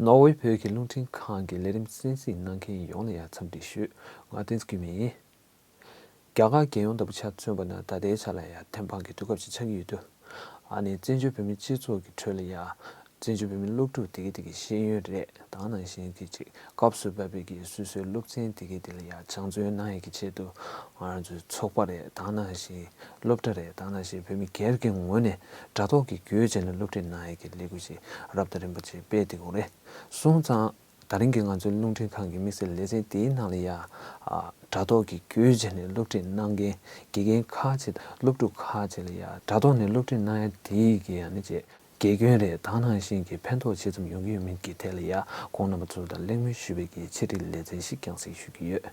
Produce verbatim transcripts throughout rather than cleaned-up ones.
ནོར་ཝེ་བོད་ཀྱི་རླུང་འཕྲིན་ཁང་གི་ལས་རིམ་གསན་གཟིགས་གནང་མཁན་ཡོངས་ལ་ཡང་འཚམས་འདྲི་ཞུ། ང་བསྟན་འཛིན་ཀུན་མེད་ཡིན། རྒྱ་གར་རྒྱལ་ཡོངས་ལྟ་བུ་ཆ་མཚོན་པ་ན་ད་ལྟའི་ཆ་ལ་ཡང་ཐེམ་སྤང་གི་དུས་སྐབས་ཅིག་ཆགས་ཀྱི་ཡོད་དུས། ཨ་ནི་བཙན་བྱོལ་བོད་མིའི་སྤྱི་ཚོགས་ཀྱི་ཁྲོད་ལ་ཡང་བཙན་བྱོལ་བོད་མིའི་སློབ་ཕྲུག་དེ་གའི་དེ་གའི་ཤེས་ཡོན་རེད། ད་ག་ནང་བཞིན་གྱི་ཅིག་སྐབས་སུ་བབས་པའི་གི་སོ་སོའི་སློབ་ཚན་དེ་གའི་དེ་ལ་ཡང་སྦྱང་བརྩོན་གནང་ཡས་ཀྱི་ཆེད་དུ་ང་རང་ཚོའི་ཚོགས་པ་རེད། ད་ག་ནང་བཞིན་སློབ་གྲྭ་རེད། ད་ག་ནང་བཞིན་བོད་མི་སྒེར་གྱི་ངོས་ནས་དྲ་ཐོག་གི་བརྒྱུད་བྱས་ནས་སློབ་ཁྲིད་གནང་ཡས་ཀྱི་ལས་འགུལ་ཅིག་རབ་དང་རིམ་པ་ཅིག་སྤེལ་བསྡད་ཡོད་རེད། སོང་ཙང་། ད་རིང་གི་ང་ཚོའི་རླུང་འཕྲིན་ཁང་གི་དམིགས་བསལ་ལེ་ཚན་དེའི་ནང་ལ་ཡ། ཨ། དྲ་ཐོག་གི་བརྒྱུད་བྱས་ནས་སློབ་ཁྲིད་གནང་མཁན་དགེ་རྒན་ཁག་ཅིག་སློབ་ཕྲུག་ཁག་ཅིག་ལ་ཡ་དྲ་ཐོག་ནས་སློབ་ཁྲིད་གནང་ཡ་དེའི་གི་ཡ་ནི་ཅིག་དགེ་སྐྱོན་རེད། ད་ག་ནང་བཞིན་གྱི་ཕན་ཐོགས་ཇི་ཙམ་ཡོང་གི་ཡོད་མིན་གྱི་ཐད་ལ་ཡ་ཁོང་རྣམ་པ་ཚོ་དང་གླེང་མོལ་ཞུས་པའི་གི་ཆེད་དུ་ལེ་ཚན་ཞིག་རྒྱང་སྲིང་ཞུ་གི་ཡོད།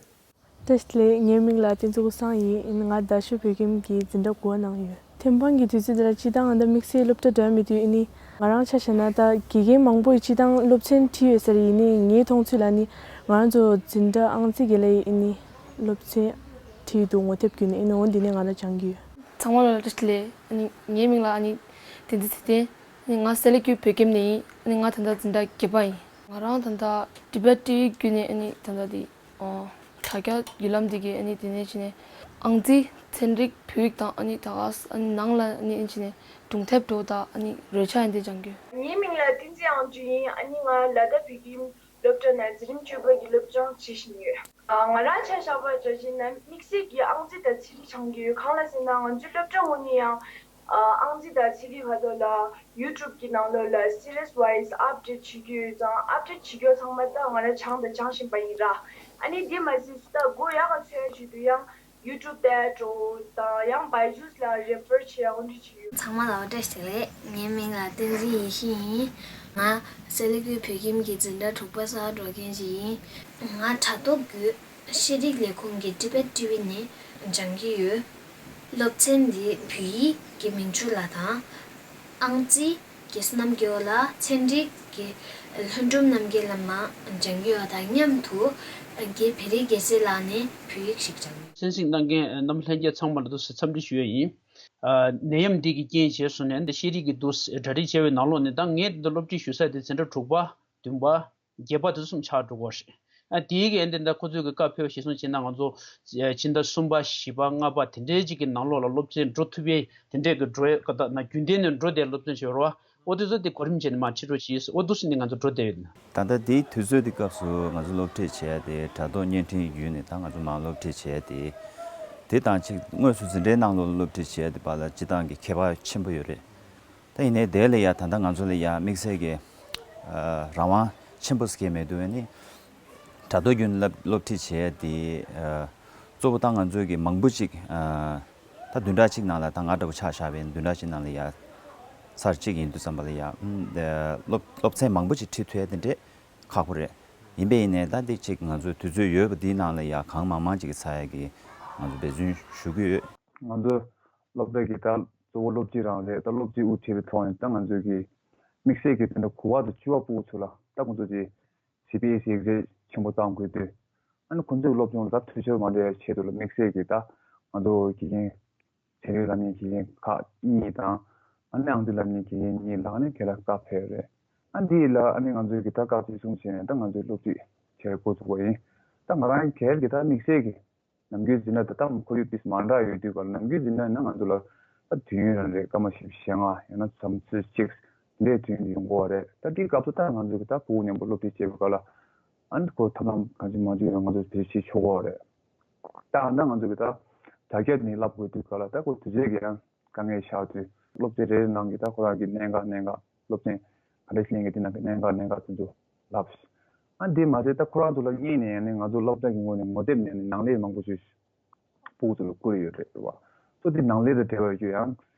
བཀྲ་ཤིས་བདེ་ལེགས། ངའི་མིང་ལ་བསྟན་འཛིན་ཀུན་བཟང་ཡིན། ང་རྡ་ཤོད་བོད་ཁྱིམ་གྱི་འཛིན་གྲྭ་དགུ་པ་ནང་ཡོད། ཐེམ་སྤང་གི་དུས་ཚོད་འདི་ལ་སྤྱིར་བཏང་ང་ད་དམིགས་བསལ་སློབ་གྲྭ་འགྲོ་ཡ་མེད་དུས་ཨ་ནི་ང་རང་ཆ་བཞག་ན་ད་དགེ་རྒན་མང་པོ་ཡིས་སྤྱིར་བཏང་སློབ་ཚན་ཁྲིད་ཡོད་ས་རེད། ཡིན་ནའི་ངའི་མཐོང་ཚུལ་ལ་ཨ་ནི་ང་རང་ཚོ་འཛིན་གྲྭ་ཨང་རྩིས་དགེ་ལགས་ཡིས་ཨ་ནི་སློབ་ཚན་ཁྲིད་འདུག་ངོ་དེབ་བརྒྱུད་ནས་ཨ་ནི་འོ་འདི་ནས་ང་ད་སྦྱང་གི་ཡོད། ཚང་མ་ལ་བཀྲ་ཤིས་བདེ་ལེགས། ཨ་ནི་ངའི་མིང་ལ་ཨ་ནི་བསྟན་འཛིན་ཚེ་བརྟན། ཨ་ནི་ང་སེ་ལ་ཀུའི་བོད་ཁྱིམ་ནས་ཡིན། ཨ་ནི་ང་ད་ལྟ་འཛིན་གྲྭ་བརྒྱད་པ་ཡིན། ང་རང་ད་ལྟ་ཊི་བེཊ་ཊི་ཝི་བརྒྱུད་ནས་ཨ་ནི་ད་ལྟ་འདི། ཨོ། དྲ་རྒྱ་བརྒྱུད་ལམ་འདི་གའི་ཨ་ནི་དེ་ནས་ཕྱིན་ནས་ཨང་རྩིས་ཚན་རིག་བོད་ཡིག་དང་ཨ་ནི་ད་ག་ས་ཨ་ནི་ནང་ལ་ཨ་ནི་ཕྱིན་ནས་སྒྲུང་དེབ་འདྲ་བོ་དང་ཨ་ནི་རོལ་ཆ་ཡིན་དེ་སྦྱང་རྒྱུ། ངའི་མིང་ལ་བསྟན་འཛིན་དབྱངས་ཅན་ཡིན། ཨ་ནི་ང་ལ་དྭགས་བོད་ཁྱིམ་སློབ་གྲྭ་ནང་འཛིན་རིམ་བཅུ་པ་གི་སློབ་སྦྱོང་བྱེད་བཞིན་ཡོད། ང་རང་ཆ་བཞག་པ་འདྲ་བྱས་ན་དམིགས་བསལ་གྱི་ཨང་རྩིས་དང་ཚན་རིག་སྦྱང་གི་ཡོད། གང་ལ་ཟེར་ན་ང་ཚོའི་སློབ་གྲྭ་ངོས་ནས་ཡང་ཨ། ཨང་རྩིས་དང་ཚན་རིག་ཁ་ཐོག་ལ་YouTube་གི་ནང་ལོགས་ལ་series wise update་བྱེད་ཀྱི་ཡོད་ཙང་update་བྱེད་རྒྱུ་ཚང་མ་ད་ང་རང་སྦྱངས་དང་སྦྱང་བཞིན་པ་ཡིན་ར། ཨ་ནི་དེ་མ་ཟད་ད་མགོ་ཡག་ག་ཚོད་ཡ་ཆེད་དུ་ཡང་YouTube་དེ་འདྲ་བོ་དང་ཡང་Byju's་ལ་refer་བྱེད་ཡག་འོ་འདྲ་བྱེད་ཀྱི་ཡོད། ཚང་མ་ལ་བཀྲ་ཤིས་བདེ་ལེགས། ངའི་མིང་ལ་བསྟན་འཛིན་ཡེ་ཤེས་ཡིན། ང་སེ་ལ་ཀུའི་བོད་ཁྱིམ་གྱི་འཛིན་གྲྭ་དྲུག་པ་སར་འགྲོ་མཁན་ཞིག་ཡིན། ང་དྲ་ཐོག་བརྒྱུད་ཤེས་རིག་ལས་ཁུངས་ཀྱི་ཊི་བེཊ་ཊི་ཝི་ནས་སྦྱང་གི་ཡོད། སློབ་ཚན་འདི་བོད་ཡིག་གི་མིང་བརྗོད་ལ་དང་། ཨང་རྩིས་རྒྱལ་སྲས་རྣམ་རྒྱལ་ལགས། ཚན་རིག་གི་ལྷུན་གྲུབ་རྣམ་རྒྱལ་ལགས་མ་སྦྱང་གི་ཡོད། དང་མཉམ་དུ་རྒན་བེ་རི་རྒྱལ་མཚན་ལགས་ནས་བོད་ཡིག་ཞིག་སྦྱང་གི་ཡོད། གསན་གཟིགས་གནང་མཁན་རྣམ་པ་ལྷན་རྒྱས་ཚང་མ་ལ་ཐུགས་རྗེ་ཆེ་འཚམས་འདྲི་ཞུ་ཡ་ཡིན། ཨ། ནད་ཡམས་འདི་གི་རྐྱེན་བྱས་སོང་ནས་འདི་ཤེས་རིག་གི་འདུག་གྲ་སྒྲིག་བྱས་པའི་ནང་ལོགས་ནས་ད་ངས་འདི་སློབ་ཁྲིད་ཞུ་ས་དེ་འཛིན་གྲྭ་དྲུག་པ་བདུན་པ། བརྒྱད་པ་དེ་ཚོ་གསུམ་ཆགས་འགྲོ་གི་རེད། ཨ། དེའི་གི་ཨ་འདི་ད་ཁོ་ཚོས་གི་བཀའ་ཕེབས་ཞེས་གསུངས་བྱས་ན་ང་ཚོ་ཕྱི་ཟླ་གསུམ་པ་བཞི་པ་ལྔ་པ་དེ་འདྲའི་ཅིག་གི་ནང་ལོགས་ལ་སློབ་ཚན་འགྲོ་ཐུབ་ཡས་དེ་འདྲའི་གི་འགྲོ་ཡས་ཀ་ད་ན་རྒྱུན་ལྡན་ནས་འགྲོ་བསྡད་སློབ་ཚན་ཞིག་ཡོད་རེད་བ། འོ་དེ་ཚོ་དེ་གོ་རིམ་བྱས་ནས་མར་ཁྲིད་རོགས་གྱིས། འོ་འདུག་སེ་ནས་ང་ཚོ་འགྲོ་བསྡད་ཡོད། ད་ལྟ་དེའི་དུས་ཚོད་དེ་སྐབས་སུ་ང་ཚོ་སློབ་ཁྲིད་བྱས་ཏེ་དྲ་ཐོག་བརྙན་འཕྲིན་བརྒྱུད་ནས་ད་ང་ཚོ་མར་སློབ་ཁྲིད་བྱས་ཏེ། དེ་དང་ཅིག་དངོས་སུ་འཛིན་གྲྭའི་ནང་ལོགས་སློབ་ཁྲིད་བྱས་ཏེ་བར་ལ་སྤྱིར་བཏང་གི་ཁྱད་པར་ཆེན་པོ་ཡོད་རེད། ད་ཡིན་ནའི་དེ་ལ་ཡ་ད་ལྟ་ང་ཚོ་ལ་ཡ་དམིགས་བསལ་གྱི་ཨ་རང་དབང་ཆེན་པོ་ཟེར་མཁན་མེད་འདུག་ཨ་ནི་དྲ་ཐོག་བརྒྱུད་ནས་སློབ་ཁྲིད་བྱས་ཏེ། ཨ་གཙོ་བོ་ད་ང་ཚོའི་གི་མང་པོ་ཅིག་ཨ་ད་བདུན་ཕྲག་གཅིག་ནང་ལ་ད་ང་འདྲ་པོ་ཆ་བཞག་པ་ཡིན་བདུན་ཕྲག་གཅིག་ནང་ལ་ཡ་ཚར་གཅིག་ཡིན་དུས་ཙམ་པ་ལ་ཡ་ཨ་སློབ་སློབ་ཚན་མང་པོ་ཅིག་ཁྲིད་ཐུབ་ཡ་དེ་འདྲས་ཁག་པོ་རེད། ཡིན་པས་ཡིན་ནའི་ད་འདི་ཅིག་ང་ཚོའི་དུས་ཚོད་ཡོད་པ་འདིའི་ནང་ལ་ཡ་གང་མང་མང་ཅིག་གི་ཚར་ཡ་གི་ང་ཚོ་འབད་བརྩོན་ཞུ་གི་ཡོད། ང་ཚོ་སློབ་གྲྭ་གི་ད་གཙོ་བོ་སློབ་སྤྱི་རང་རེད། ད་སློབ་སྤྱིས་དབུ་ཁྲིད་པའི་ཐོག་ནས་ད་ང་ཚོའི་གི་དམིགས་བསལ་གྱི་དེ་འདྲ་གོ་བ་དང་སྤྱི་བ་ཕྲུ་གུ་ཚོ་ལ་ད་ཁོང་ཚོ་གི་སི་བི་ཨེ་སི་ཡིག་ཚད་ཆེན་པོ་བཏང་དགོས་དུས། ཨ་ནི་ཁོང་ཚོའི་སློབ་སྦྱོང་ལ་ད་འཐུས་ཤོར་མ་འགྲོ་ཡ་ཆེད་དུ་ལ་དམིགས་བསལ་གྱི་ད་ང་ཚོ་དགེ་རྒན་ཚན་རིག་ལབ་མཁན་དགེ་རྒན་ཁག་གཉིས་དང་། ཨ་ནི་ཨང་རྩིས་ལབ་མཁན་དགེ་རྒན་གཉིས་ལ་ཨ་ནི་ཁྱེད་ལ་བཀའ་ཕེབས་རེད། ཨ་འདི་ལ་ཨ་ནི་ང་ཚོའི་གི་ད་བཀའ་ཅིག་གསུངས་བྱས་ནས་ད་ང་ཚོའི་སློབ་ཁྲིད་བྱེད་འགོ་ཚུགས་པ་ཡིན། ད་ང་རང་གལ་གྱི་ད་དམིགས་བསལ་གྱི་ནམ་རྒྱུན་འཛིན་གྲྭ་ད་ལྟ་ཁོར་ཡུག་ཏིས་མ་འདྲ་ཡོད་དུས་ག་ལ་ནམ་རྒྱུན་འཛིན་གྲྭ་ཡིན་ན་ང་ཚོ་ལ་ད་དུས་ཡུན་རང་རེད། སྐར་མ་བཞི་བཅུ་ཞེ་ལྔ་ཡང་ན་ཟླ་ཚོད་གཅིག་འདྲའི་དུས་ཡུན་ཡོང་གི་ཡོད་རེད། ད་འདིའི་སྐབས་སུ་ད་ང་ཚོ་གི་ད་ཕྲུ་གུ་མཉམ་པོ་སློབ་ཁྲིད་བྱེད་པའི་སྐབས་ལ་ཨ་ནི་ཁོ་ཐབས་ལམ་གང་ཅི་མང་ཅི་ཡང་ང་ཚོ་བེད་སྤྱོད་བྱེད་ཆོག་གི་ཡོད་རེད། ད་ད་ང་ཚོ་གི་ད་དྲ་རྒྱ་ནས་བསླབ་དགོས་དུས་ག་ལ་ད་ཁོ་དུས་ཚོད་ཀྱི་ཡང་དཀའ་ངལ་ཤར་དུས་སློབ་ཚན་རེ་རེ་ནང་གི་ད་ཁོ་རང་གི་གནད་འགག་གནད་འགག་སློབ་ཚན་ག་འདྲ་ཞིག་ལེན་གི་དེ་ནང་གི་གནད་འགག་གནད་འགག་དེ་ཚོ་ལབ། ཨ་འདི་མ་ཟད་ད་ཁོ་རང་ཚོ་ལ་སྔོན་ནས་ཡང་ནི་ང་ཚོ་སློབ་གྲྭ་གི་ངོས་ནས་ངོ་དེབ་ནས་ནི་ནང་ལས་མང་པོ་ཞིག་ཕྲུ་གུ་ཚོ་ལ་བསྐུར་ཡོད་རེད་བ། ཚོ་དེ་ནང་ལས་དང་འབྲེལ་བ་ཡོད་རྒྱུ་ཡང་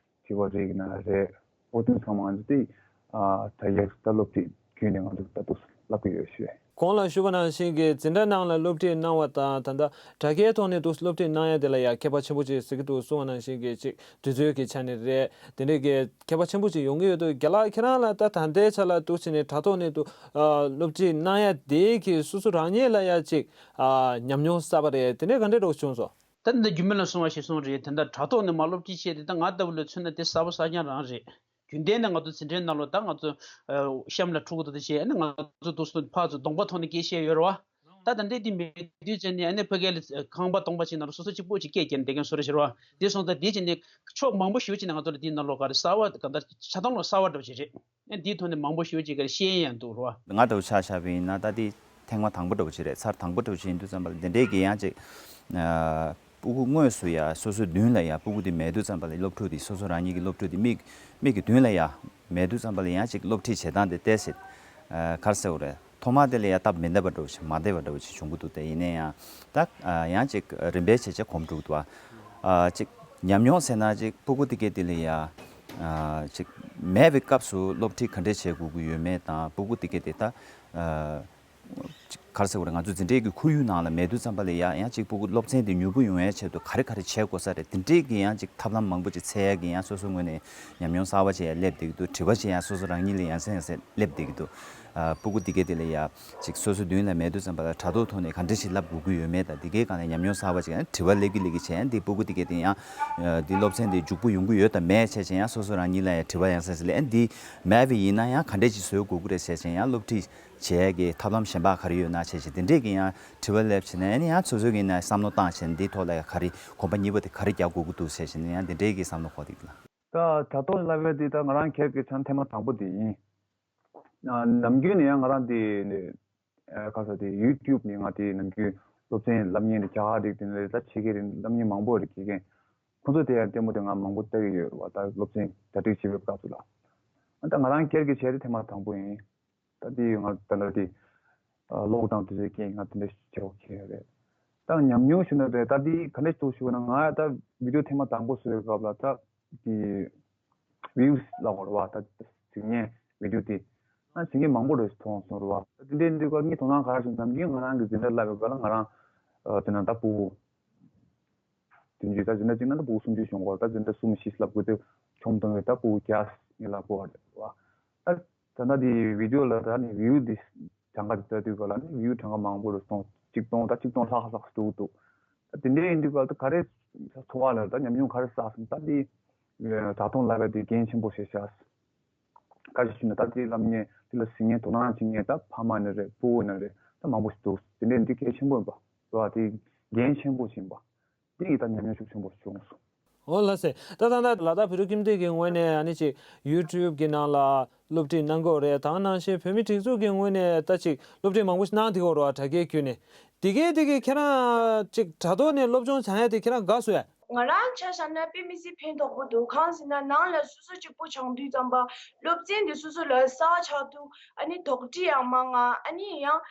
དྲི་བ་རེད་ཀྱི་ན་རེད། ཨོ་དེ་ཚང་མ་ང་ཚོ་དེ་ཨ་ད་ཡག་ད་སློབ་ཁྲིད་བརྒྱུད་ནས་ང་ཚོ་ད་དུ་བསླབ་ཀྱི་ཡོད་ཞུ། གོང་ལ་ཞུས་པ་ནང་བཞིན་གྱི་འཛིན་གྲྭ་ནང་ལ་སློབ་ཁྲིད་གནང་བ་དང་ད་ལྟ་དྲ་རྒྱའི་ཐོག་ནས་དུ་སློབ་ཁྲིད་གནང་ཡ་དེ་ལ་ཡང་ཁྱད་པར་ཆེན་པོ་ཅིག་གཟིགས་ཀྱི་འདུག་གསུངས་པ་ནང་བཞིན་གྱི་ཅིག་དུས་ཚོད་ཀྱི་ཆ་ནས་རེད། དེ་འདྲའི་གི་ཁྱད་པར་ཆེན་པོ་ཅིག་ཡོང་གི་ཡོད་འདུག་རྒན་ལགས་ཁྱེད་རང་ལ་ད་ད་ལྟའི་ཆ་ལ་འདུག་བྱས་ནས་དྲ་ཐོག་ནས་འདུག་ཨ་སློབ་ཁྲིད་གནང་ཡ་དེ་གི་སོ་སོ་རང་ཉིད་ལ་ཡ་ཅིག་ཨ་ཉམས་མྱོང་གསར་པ་རེད། དེ་འདྲའི་ག་འདྲའི་འདྲ་བོ་བྱུང་སོང་། ད་འདི་རྒྱུད་སྨད་ལ་སོང་བ་ཞིག་སོང་རེད། དེ་འདྲ་དྲ་ཐོག་ནས་མ་སློབ་ཁྲིད་བྱས་ཏེ་ད་ང་ལྟ་བུ་ལ་མཚོན་ན་དེ་གསར་པ་གསར་རྐྱང་རང་རེད། རྒྱུན་ལྡན་ནས་ང་ཚོ་འཛིན་གྲྭའི་ནང་ལོགས་ད་ང་ཚོ་གཤམ་ལ་ཕྲུ་གུ་དེ་ཚོ་བྱས་ཨ་ནི་ང་ཚོ་འདུག་སེ་ཕར་ཚུར་གདོང་པ་ཐོག་ནས་སྐད་བཤད་ཡོད་རེད་བ། ད་ད་ལྟའི་དེ་མེད་དུས་ཙམ་ནས་ཨ་ནི་ཕ་གི་ལ་ཁང་པ་སྟོང་པ་ཅིག་ནང་ལ་སོ་སོ་གཅིག་པོ་ཅིག་སྐད་རྒྱབ་བསྡད་མཁན་བཟོ་འདྲ་ཞིག་རེད་བ། དེ་སོང་ཙང་དེ་བྱས་ནས་ཕྱོགས་མང་པོ་ཞེ་པོ་ཅིག་ནས་ང་ཚོ་ལ་དེའི་ནང་ལོགས་ག་རེ་གསར་བ་ག་འདྲ་ཆ་ཚང་ལོག་གསར་བ་འདྲ་པོ་ཅིག་རེད། ཨ་འདིའི་ཐོག་ནས་མང་པོ་ཞེ་པོ་ཅིག་ག་རེ་ཤེས་ཡོན་ཡང་འདུག་རེད་བ། ང་འདྲ་པོ་ཆ་བཞག་པ་ཡིན་ན་ད་དེ་ཐེངས་མ་དང་པོ་འདྲ་པོ་ཅིག་རེད། ཚར་དང་པོ་འདྲ་པོ་ཅིག་ཡིན་དུས་ཙམ་པ་ལ་འདི་འདྲའི་གི་ཡང་ཅིག་ཨ། སྤུ་གུ་དངོས་སུ་ཡ་སོ་སོའི་མདུན་ལ་ཡ་སྤུ་གུ་དེ་མེད་དུས་ཙམ་པ་ལ་སློབ་ཕྲུག་དེ་སོ་སོ་རང་ཉིད་ཀྱི་སློབ་ཕྲུག་དེ་མིག་མིག་གི་མདུན་ལ་ཡ་མེད་དུས་ཙམ་པ་ལ་ཡང་ཅིག་སློབ་ཁྲིད་བྱེད་སྟངས་དེ་ཏོག་ཙམ་ཨ། ག་རེ་ཟེར་དགོས་རེད། ཐོག་མ་དེ་ལ་ཡ་སྟབས་མི་བདེ་བ་འདྲ་པོ་ཞིག་མ་བདེ་བ་འདྲ་པོ་ཞིག་བྱུང་གི་འདུག་དེ་ཡིན་ན་ཡང་ད་ཨ། ཡང་ཅིག་རིམ་པས་བྱས་བྱས་གོམས་འགྲོ་གི་འདུག་བ། ཨ། ཅིག་ཉམས་མྱོང་ཟེར་ན་ཅིག་སྤུ་གུ་དེ་གས་དེ་ལ་ཡ་ཨ། ཅིག་མེད་པའི་སྐབས་སུ་སློབ་ཁྲིད་ག་འདྲས་བྱེད་དགོས་ཀྱི་ཡོད་མེད་དང་སྤུ་གུ་དེ་གས་དེ་ད་ཨ། ག་རེ་ཟེར་དགོས་རེད། ང་ཚོ་འཛིན་གྲྭའི་གི་ཁོར་ཡུག་ནང་ལ་མེད་དུས་ཙམ་པ་ལ་ཡ་ཡང་ཅིག་སྤུ་གུ་སློབ་ཚན་དེ་མྱུར་པོ་ཡོང་ཡའི་ཆེད་དུ་ག་རེ་ག་རེ་བྱེད་དགོས་ས་རེད། དེ་འདྲའི་གི་ཡང་ཅིག་ཐབས་ལམ་མང་པོ་ཅིག་འཚོལ་ཡ་གི་ཡང་སོ་སོའི་ངོས་ནས་ཉམས་མྱོང་གསར་པ་ཅིག་ཡང་སླེབས་བསྡད་ཀྱི་འདུག་དྲི་བ་ཅིག་ཡང་སོ་སོ་རང་ཉིད་ལ་ཡང་སེ་ཡང་སེ་སླེབས་བསྡད་ཀྱི་འདུག་ཨ། སྤུ་གུ་འདི་གས་དེ་ལ་ཡ་ཅིག་སོ་སོའི་མདུན་ལ་མེད་དུས་ཙམ་པ་ལ་དྲ་ཐོག་ཐོག་ནས་ག་འདྲ་ཞིག་ལབ་དགོས་ཀྱི་ཡོད་མེད་དང་འདི་གའི་སྒང་ལ་ཉམས་མྱོང་གསར་པ་ཅིག་ཡང་དྲི་བ་སླེབས་ཀྱི་སླེབས་ཀྱི་བྱས་ཡང་འདི་སྤུ་གུ་འདི་གས་དེ་ཡང་ཨ། འདི་སློབ་ཚན་འདི་མཇུག་པོ་ཡོང་གི་ཡོད་དམ་མེད་བྱས་བྱས་ཡང་སོ་སོ་རང་ཉིད་ལ་ཡང་དྲི་བ་ཡང་སེ་སེ་སླེབས། ཨ། འདི་མེད་པ་ཡིན་ན་ཡང་ག་འདྲས་ཅིག་བཟོ་དགོས་ཀྱི་རེད་བྱས་བྱས་ཡང་སློབ་ཁྲིད་བྱེད་ཡས་ཀྱི་ཐབས་ལམ་གཞན་པ་ག་རེ་ཡོད་ན་བྱས་བྱས་དེ་འདྲས་ཀྱི་ཡང་དྲི་བ་སླེབས་བྱས་ནས་ཨ་ནི་ཡང་སོ་སོ་གི་ཡིན་ན་བསམ་བློ་བཏང་བྱས་ནས་འདིའི་ཐོག་ལ་ཡང་ག་རེ་གོམ་པ་གཉིས་པ་དེ་ག་རེ་རྒྱག་དགོས་ཀྱི་འདུག་བྱས་བྱས་ནས་ཡང་དེ་འདྲས་ཀྱི་བསམ་བློ་འཁོར་བསྡད་ཀྱི་ལ། ད་དྲ་ཐོག་ལབ་ཡ་དེ་ད་ང་རང་སྒེར་གྱི་ཆ་ནས་ཐེངས་མ་དང་པོ་དེ་ཡིན། ཨ། ནམ་རྒྱུན་ནས་ཡང་ང་རང་དེ་ཨ། ག་ས་དེ་ཡུ་ཊུབ་ནས་ང་དེ་ནམ་རྒྱུན་སློབ་ཚན་ལབ་མཁན་དེ་རྒྱ་གར་རིགས་དེ་འདྲ་ད་ཕྱི་རྒྱལ་རིགས་ལབ་མཁན་མང་པོ་རེད། དགེ་རྒན་ཁོང་ཚོ་དེ་ཡང་ལྟད་མོ་དེ་ང་མང་པོ་ལྟ་གི་ཡོད་རེད་བ། ད་སློབ་ཚན་གྲ་སྒྲིག་བྱེད་པའི་སྐབས་སུ་ལ། ཨ། ད་ང་རང་སྒེར་གྱི་བྱས་དེ་ཐེངས་མ་དང་པོ་ཡིན། ད་དེ་ང་ད་ལྟ་དེ་ལོག་ཌའུན་དུས་ཚོད་རྐྱེན་ང་དེ་འདྲ་བྱེད་དགོས་ཁེལ་ཡོད་རེད། ད་ཉམས་མྱོང་ཞུ་ན་རེད། ད་དེ་ག་འདྲ་ཞིག་འདུག་ཞུ་བ་ན་ང་ད་བི་ཌིའོ་ཐེངས་མ་དང་པོ་བཟོ་བའི་སྐབས་ལ་ད་དེ་ཝིའུ་ལབ་དགོས་རེད་བ། ད་གཟིགས་མཁན་བི་ཌིའོ་དེ་ཨ་གཟིགས་མཁན་མང་པོ་རེ་མཐོང་སོང་རེད་བ། ད་དེ་འདྲའི་འདུག་ག་ངས་དོ་སྣང་ག་རེ་བྱུང་ནམ་རྒྱུན་ང་རང་གི་འཛིན་གྲྭ་བསླབ་པའི་སྐབས་ལ་ང་རང་དེ་ན་ད་སྤུ་གུ་བདུན་ཅུ། ད་འཛིན་གྲྭ་གཅིག་ན་ད་སྤུ་གུ་སུམ་ཅུ་ཞིག་ཡོང་གི་རེད། ད་འཛིན་གྲྭ་གསུམ་བཞི་ལབ་དགོས་དུས་ཆུང་དུས་ད་སྤུ་གུ་བརྒྱ་ཡན་ལ་འགྲོ་གི་རེད་བ། ད་ད་ལྟ་དེ་བི་ཌིའོ་ལ་ད་ནི་ཝིའུ་དེ་གྲངས་ཀ་དེ་ལྟ་དུས་ག་ལ་ནི་ཝིའུ་གྲངས་ཀ་མང་པོ་རེ་སོང་། ཆིག་སྟོང་ད་ཆིག་སྟོང་ལྷག་ལྷག་འདུག་འདུག་ད་དེ་འདྲའི་ཡིན་དུས་ག་ལ་ད་ག་རེ་ཚོར་བ་ལ་ད་ཉམས་མྱོང་ག་རེ་བསགས་སོང་། ད་དེ་དྲ་ཐོག་ལབ་པ་དེ་འགན་ཆེན་པོ་ཞིག་བཞག་བཀའ་ཞིག་ཞུས་ན་ད་དེ་ལབ་མཁན་དེ་ལ་གཟིགས་མཁན་དོ་སྣང་བྱེད་མཁན་ད་ཕ་མ་ནི་རེད། སྤུ་གུ་ནི་རེད། ད་མང་པོ་ཞིག་འདུག་དེ་འདྲའི་འདི་གལ་ཆེན་པོ་ཡིན་པ་རེད་བ། དེ་འགན་ཆེན་པོ་ཞིག་ཡིན་པ་འདི་ཡིས་ད་ཉམས་མྱོང་ཤུགས་ཆེན་པོ་བྱུང་སོང་། འོ་ལགས་སེ། ད་ད་ད་ལ་དྭགས་བོད་རིགས་ཁྱིམ་སྡེ་གི་ངོས་ནས་ཨ་ནི་ཅིག་ཡུ་ཊུབ་གི་ནང་ལ་སློབ་ཁྲིད་གནང་གི་ཡོད་རེད། དེ་ནང་བཞིན་བོད་མི་སྒྲིག་འཛུགས་ཀྱི་ངོས་ནས་ད་ཅིག་སློབ་ཁྲིད་མང་པོ་ཞིག་གནང་བསྡད་ཀྱི་ཡོད་རེད་བ། དྲ་རྒྱའི་བརྒྱུད་ནས། དེ་གའི་དེ་གའི་ཁྱེད་རང་ཅིག་དྲ་ཐོག་ནས་སློབ་སྦྱོང་སྦྱང་ཡ་དེ་ཁྱེད་རང་དགའ་སོང་ཡ། ང་རང་ཆ་བཞག་ན་དཔེ་མི་སྲིད་ཕན་ཐོགས་པོ་འདུག་གང་ཟེར་ན་ནང་ལ་སོ་སོ་གཅིག་པོ་སྦྱང་དུས་ཙམ་པ་སློབ་ཚན་དེ་སོ་སོ་ལ་གསར་པ་ཆགས་འདུག་ཨ་ནི་དོགས་འདྲི་ཡང་མང་ང་། ཨ་ནི་ཡང་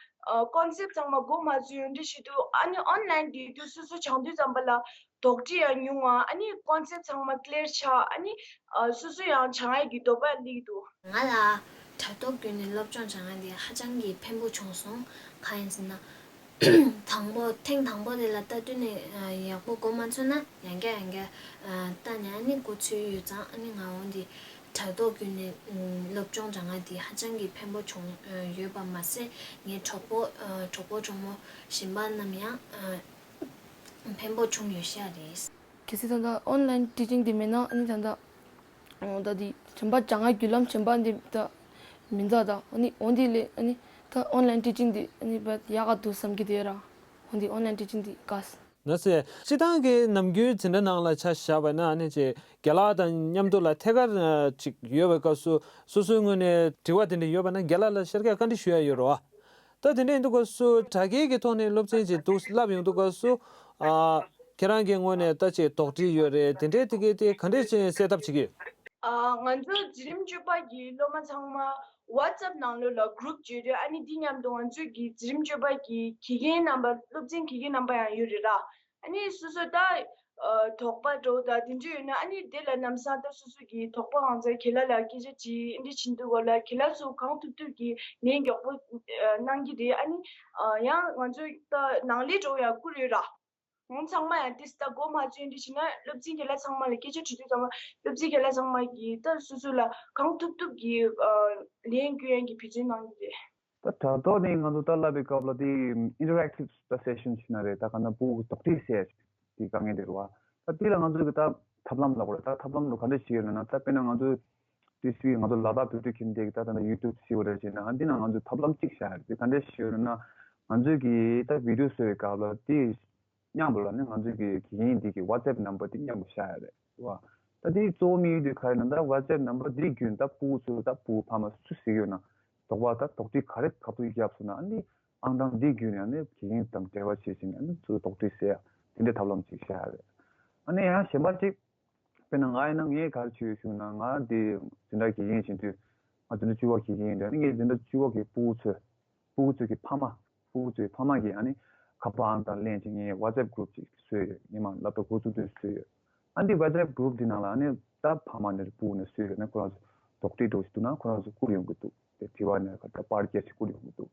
ཀོན་སེབ་ཚང་མ་མགོ་མ་ཚོས་ཡོང་འདྲ་ཞིག་འདུག་ཨ་ནི་ཨོན་ལན་དེ་དུས་སོ་སོ་སྦྱང་དུས་ཙམ་པ་ལ་དོགས་འདྲི་ཡང་ཉུང་ང་། ཨ་ནི་ཀོན་སེབ་ཚང་མ་ཀི་ལི་ཡར་ཆགས། ཨ་ནི་སོ་སོ་ཡང་སྦྱང་ཡ་གི་འདོད་པ་སླེབས་འདུག་ང་ལ་དྲ་ཐོག་བརྒྱུད་ནས་སློབ་སྦྱོང་སྦྱང་ཡ་དེ་ཧ་ཅང་གི་ཕན་པོ་བྱུང་སོང་། གང་ཡིན་ཟེར་ན། དང་པོ་ཐེངས་དང་པོ་དེ་ལ་ལྟ་དུས་ནས་ཡག་པོ་མགོ་མ་ཚོས་ན་ཡང་བསྐྱར་ཡང་བསྐྱར་ལྟ་ནས་ཨ་ནི་མགོ་ཚོས་ཡོད་ཙང་། ཨ་ནི་ང་འོ་འདི་དྲ་ཐོག་བརྒྱུད་ནས་སློབ་སྦྱོང་སྦྱང་ཡ་དེ་ཧ་ཅང་གི་ཕན་པོ་བྱུང་ཡོད་པ་མ་ཟད། ངའི་གྲོགས་པོ་གྲོགས་པོ་གྲོགས་མོ་གཞན་པ་རྣམས་ཡང་ཕན་པོ་བྱུང་ཡོད་ཤག་རེད། གལ་སྲིད་ད་ལྟ་ཨོན་ལན་ཊི་ཅིང་དེ་མེད་ན་ཨ་ནི་ད་ལྟ། འོ་ད་དེ་གཞན་པ་སྦྱང་ཡ་བརྒྱུད་ལམ་གཞན་པ་འདི་ད་མི་འདུག་ད་ཨ་ནི་འོ་འདི་ལས་ཨ་ནི་ད་ཨོན་ལན་ཊི་ཅིང་འདི་ཨ་ནི་བས་ཡག་ག་འདུག་བསམ་གྱི་འདུག་ཡ་ར། འོ་འདི་ཨོན་ལན་ཊི་ཅིང་འདི་དགའ་སོང་། ན་སེ། སྤྱིར་བཏང་གི་ནམ་རྒྱུན་འཛིན་གྲྭ་ནང་ལ་ཆ་བཞག་པ་ན་ཨ་ནི་ཅིག་རྒན་ལགས་དང་མཉམ་དུ་ལ་ཐད་ཀར་ཅིག་ཡོད་པའི་སྐབས་སུ་སོ་སོའི་ངོས་ནས་དྲི་བ་དེ་འདྲ་ཡོད་པ་ན་རྒན་ལགས་ལ་ཤར་བསྐྱར་བཀའ་འདྲི་ཞུ་ཡ་ཡོད་རེད་བ། ད་དེ་འདྲ་ཡིན་དུས་སྐབས་སུ་དྲ་རྒྱའི་གི་ཐོག་ནས་སློབ་ཚན་ཅིག་འདུག་བསླབ་ཡོང་དུས་སྐབས་སུ། ཨ། ཁྱེད་རང་གི་ངོས་ནས་ད་ཅིག་དོགས་འདྲི་ཡོད་རེད། དེ་འདྲའི་དེ་གའི་དེ་ག་འདྲས་ཅིག་སེལ་ཐབས་བྱེད་ཀྱི་ཡོད། ཨ། ང་ཚོ་འཛིན་རིམ་བཅུ་པ་གི་སློབ་མ་ཚང་མ་ཝ་ཙབ་ནང་ལོགས་ལ་གུ་རུབ་བརྗོད་རེད། ཨ་ནི་འདི་མཉམ་དུ་ང་ཚོའི་གི་འཛིན་རིམ་བཅུ་པ་གི་དགེ་རྒན་རྣམ་པ་སློབ་ཚན་དགེ་རྒན་རྣམ་པ་ཡང་ཡོད་རེད་ར། ཨ་ནི་སོ་སོ་ད་ཨ། དོགས་པ་འདྲ་པོ་དང་དེ་འདྲ་ཡོད་ན་ཨ་ནི་དེ་ལ་ལམ་སང་ད་སོ་སོ་གི་དོགས་པ་གང་ཚང་རྒན་ལགས་ལ་སྐད་ཆ་དྲིས། ཨ་འདྲ་བྱེད་འདུག་ག་ལ་རྒན་ལགས་ཚོ་གང་ཐུབ་ཐུབ་ཀྱིས་ལན་མགྱོགས་པོ་ཨ། གནང་གི་རེད། ཨ་ནི་ཨ། ཡང་ང་ཚོ་ད་ནང་ལས་འདྲ་པོ་ཡང་བསྐུར་ཡོད་ར། ཁོང་ཚང་མ་ཡང་ཏིས་ད་མགོ་མ་ཚོས་འདི་བྱས་ན་སློབ་ཚན་རྒན་ལགས་ཚང་མ་ལ་སྐད་ཆ་དྲི་དུས་ཙམ་པ་སློབ་ཚན་རྒན་ལགས་ཚང་མ་གིས་ད་སོ་སོ་ལ་གང་ཐུབ་ཐུབ་ཀྱིས་ཨ། ལན་བསྐུར་ཡག་གི་འབད་བརྩོན་གནང་གི་རེད། ད་དྲ་ཐོག་ནས་ང་ཚོ་ད་བསླབ་པའི་སྐབས་ལ་དེ་ཨིན་ཊར་ཨེག་ཊིབ་སེ་ཤན་བྱས་ན་རེད། ད་ག་ན་སྤུ་གུ་དོགས་འདྲི་བྱེད་ཡག་དེ་དཀའ་ངལ་དེ་རེད་བ། ད་དེ་ལ་ང་ཚོ་གི་ད་ཐབས་ལམ་ལབ་དགོས་རེད། ད་ཐབས་ལམ་ལ་ག་འདྲ་ཞིག་ཡོད་ལབ་ན། ད་དཔེར་ན་ང་ཚོ་ དེ་སུས་ང་ཚོ་ལ་དྭགས་བོད་ཕྲུག་ཁྱིམ་སྡེ་གི་ད་ད་ལྟ་ཡུ་ཊུབ་ཤེས་པ་རེད་ཅེ་ན། ཨ་འདི་ན་ང་ཚོས་ཐབས་ལམ་གཅིག་བཞག་ཡོད་རེད། དེ་ག་འདྲས་ཤེས་ཡོད་ན། ང་ཚོས་ཀྱི་ད་བི་ཌིའོ་བཟོ་བའི་སྐབས་ལ་དེ་མཉམ་པོ་ལ་ནི་ང་ཚོས་ཀྱི་དགེ་རྒན་འདི་གི་ཝ་ཊི་སེབ་ནམ་བར་དེ་མཉམ་པོ་བཞག་ཡོད་རེད་བ། ད་དེའི་གཙོ་བོ་དམིགས་ཡུལ་དེ་ག་རེ་ན། ད་ཝ་ཊི་སེབ་ནམ་བར་འདི་བརྒྱུད་ད་སྤུ་གུ་ཚོ་ད་སྤུ་གུ་ཕ་མ་སུ་ཟེར་གྱི་ཡོད་ན། དོགས་པ་ད་དོགས་འདྲི་ག་རེ་ག་ཚོད་བརྒྱབ་སོང་ན། ཨ་ནི་ཨང་གྲངས་འདི་བརྒྱུད་ནས་ཨ་ནི་དགེ་རྒན་དང་འབྲེལ་བ་བྱེད་བཞིན། ཨ་ནི་ཚུར་དོགས་འདྲི་ཟེར་ཡ་དེ་འདྲའི་ཐབས་ལམ་ཅིག་བྱ་ཡ་རེད། ཨ་ནི་ཡང་གཞན་པ་ཅིག་དཔེར་ན་ང་ཡིན་ན་ངས་ག་རེ་བྱེད་ཞུ་ན། ང་འདི་འཛིན་གྲྭ་དགེ་རྒན་ཡིན་དུས། ང་འཛིན་གྲྭ་བཅུ་པ་དགེ་རྒན་ཡིན་དུས། ཨ་ནི་ངས་འཛིན་གྲྭ་བཅུ་པ་གི་སྤུ་གུ་ཚོས། སྤུ་གུ་ཚོའི་གི་ཕ་མ། སྤུ་གུ་ཚོའི་ཕ་མ་གིས་ཨ་ནི་ཁ་པར་ཨང་དང་ལེན་བྱས་ངས་ཝ་ཊི་སེབ་གུ་རུབ་ཅིག་བཟོས་ཡོད། ངས་མ་ལབ་ད་འགོ་བཙུགས་དུས་བཟོས་ཡོད། ཨ་འདི་ཝ་ཊི་སེབ་གུ་རུབ་འདི་ནང་ལ་ཨ་ནི་ད་ཕ་མ་ནས་སྤུ་གུ་ནས་སུ་ཡོད་ན་ཁོ་རང་ཚོ་དོགས་འདྲི་འདྲ་བོ་ཞིག་འདུག་ན་ཁོ་རང་ཚོ་བསྐུར་ཡོང་གི་འདུག་དེ་དྲི་བ་ནས་ཁ་ད་པར་སྐྱེལ་ཞིག་བསྐུར་ཡོང་གི་འདུག་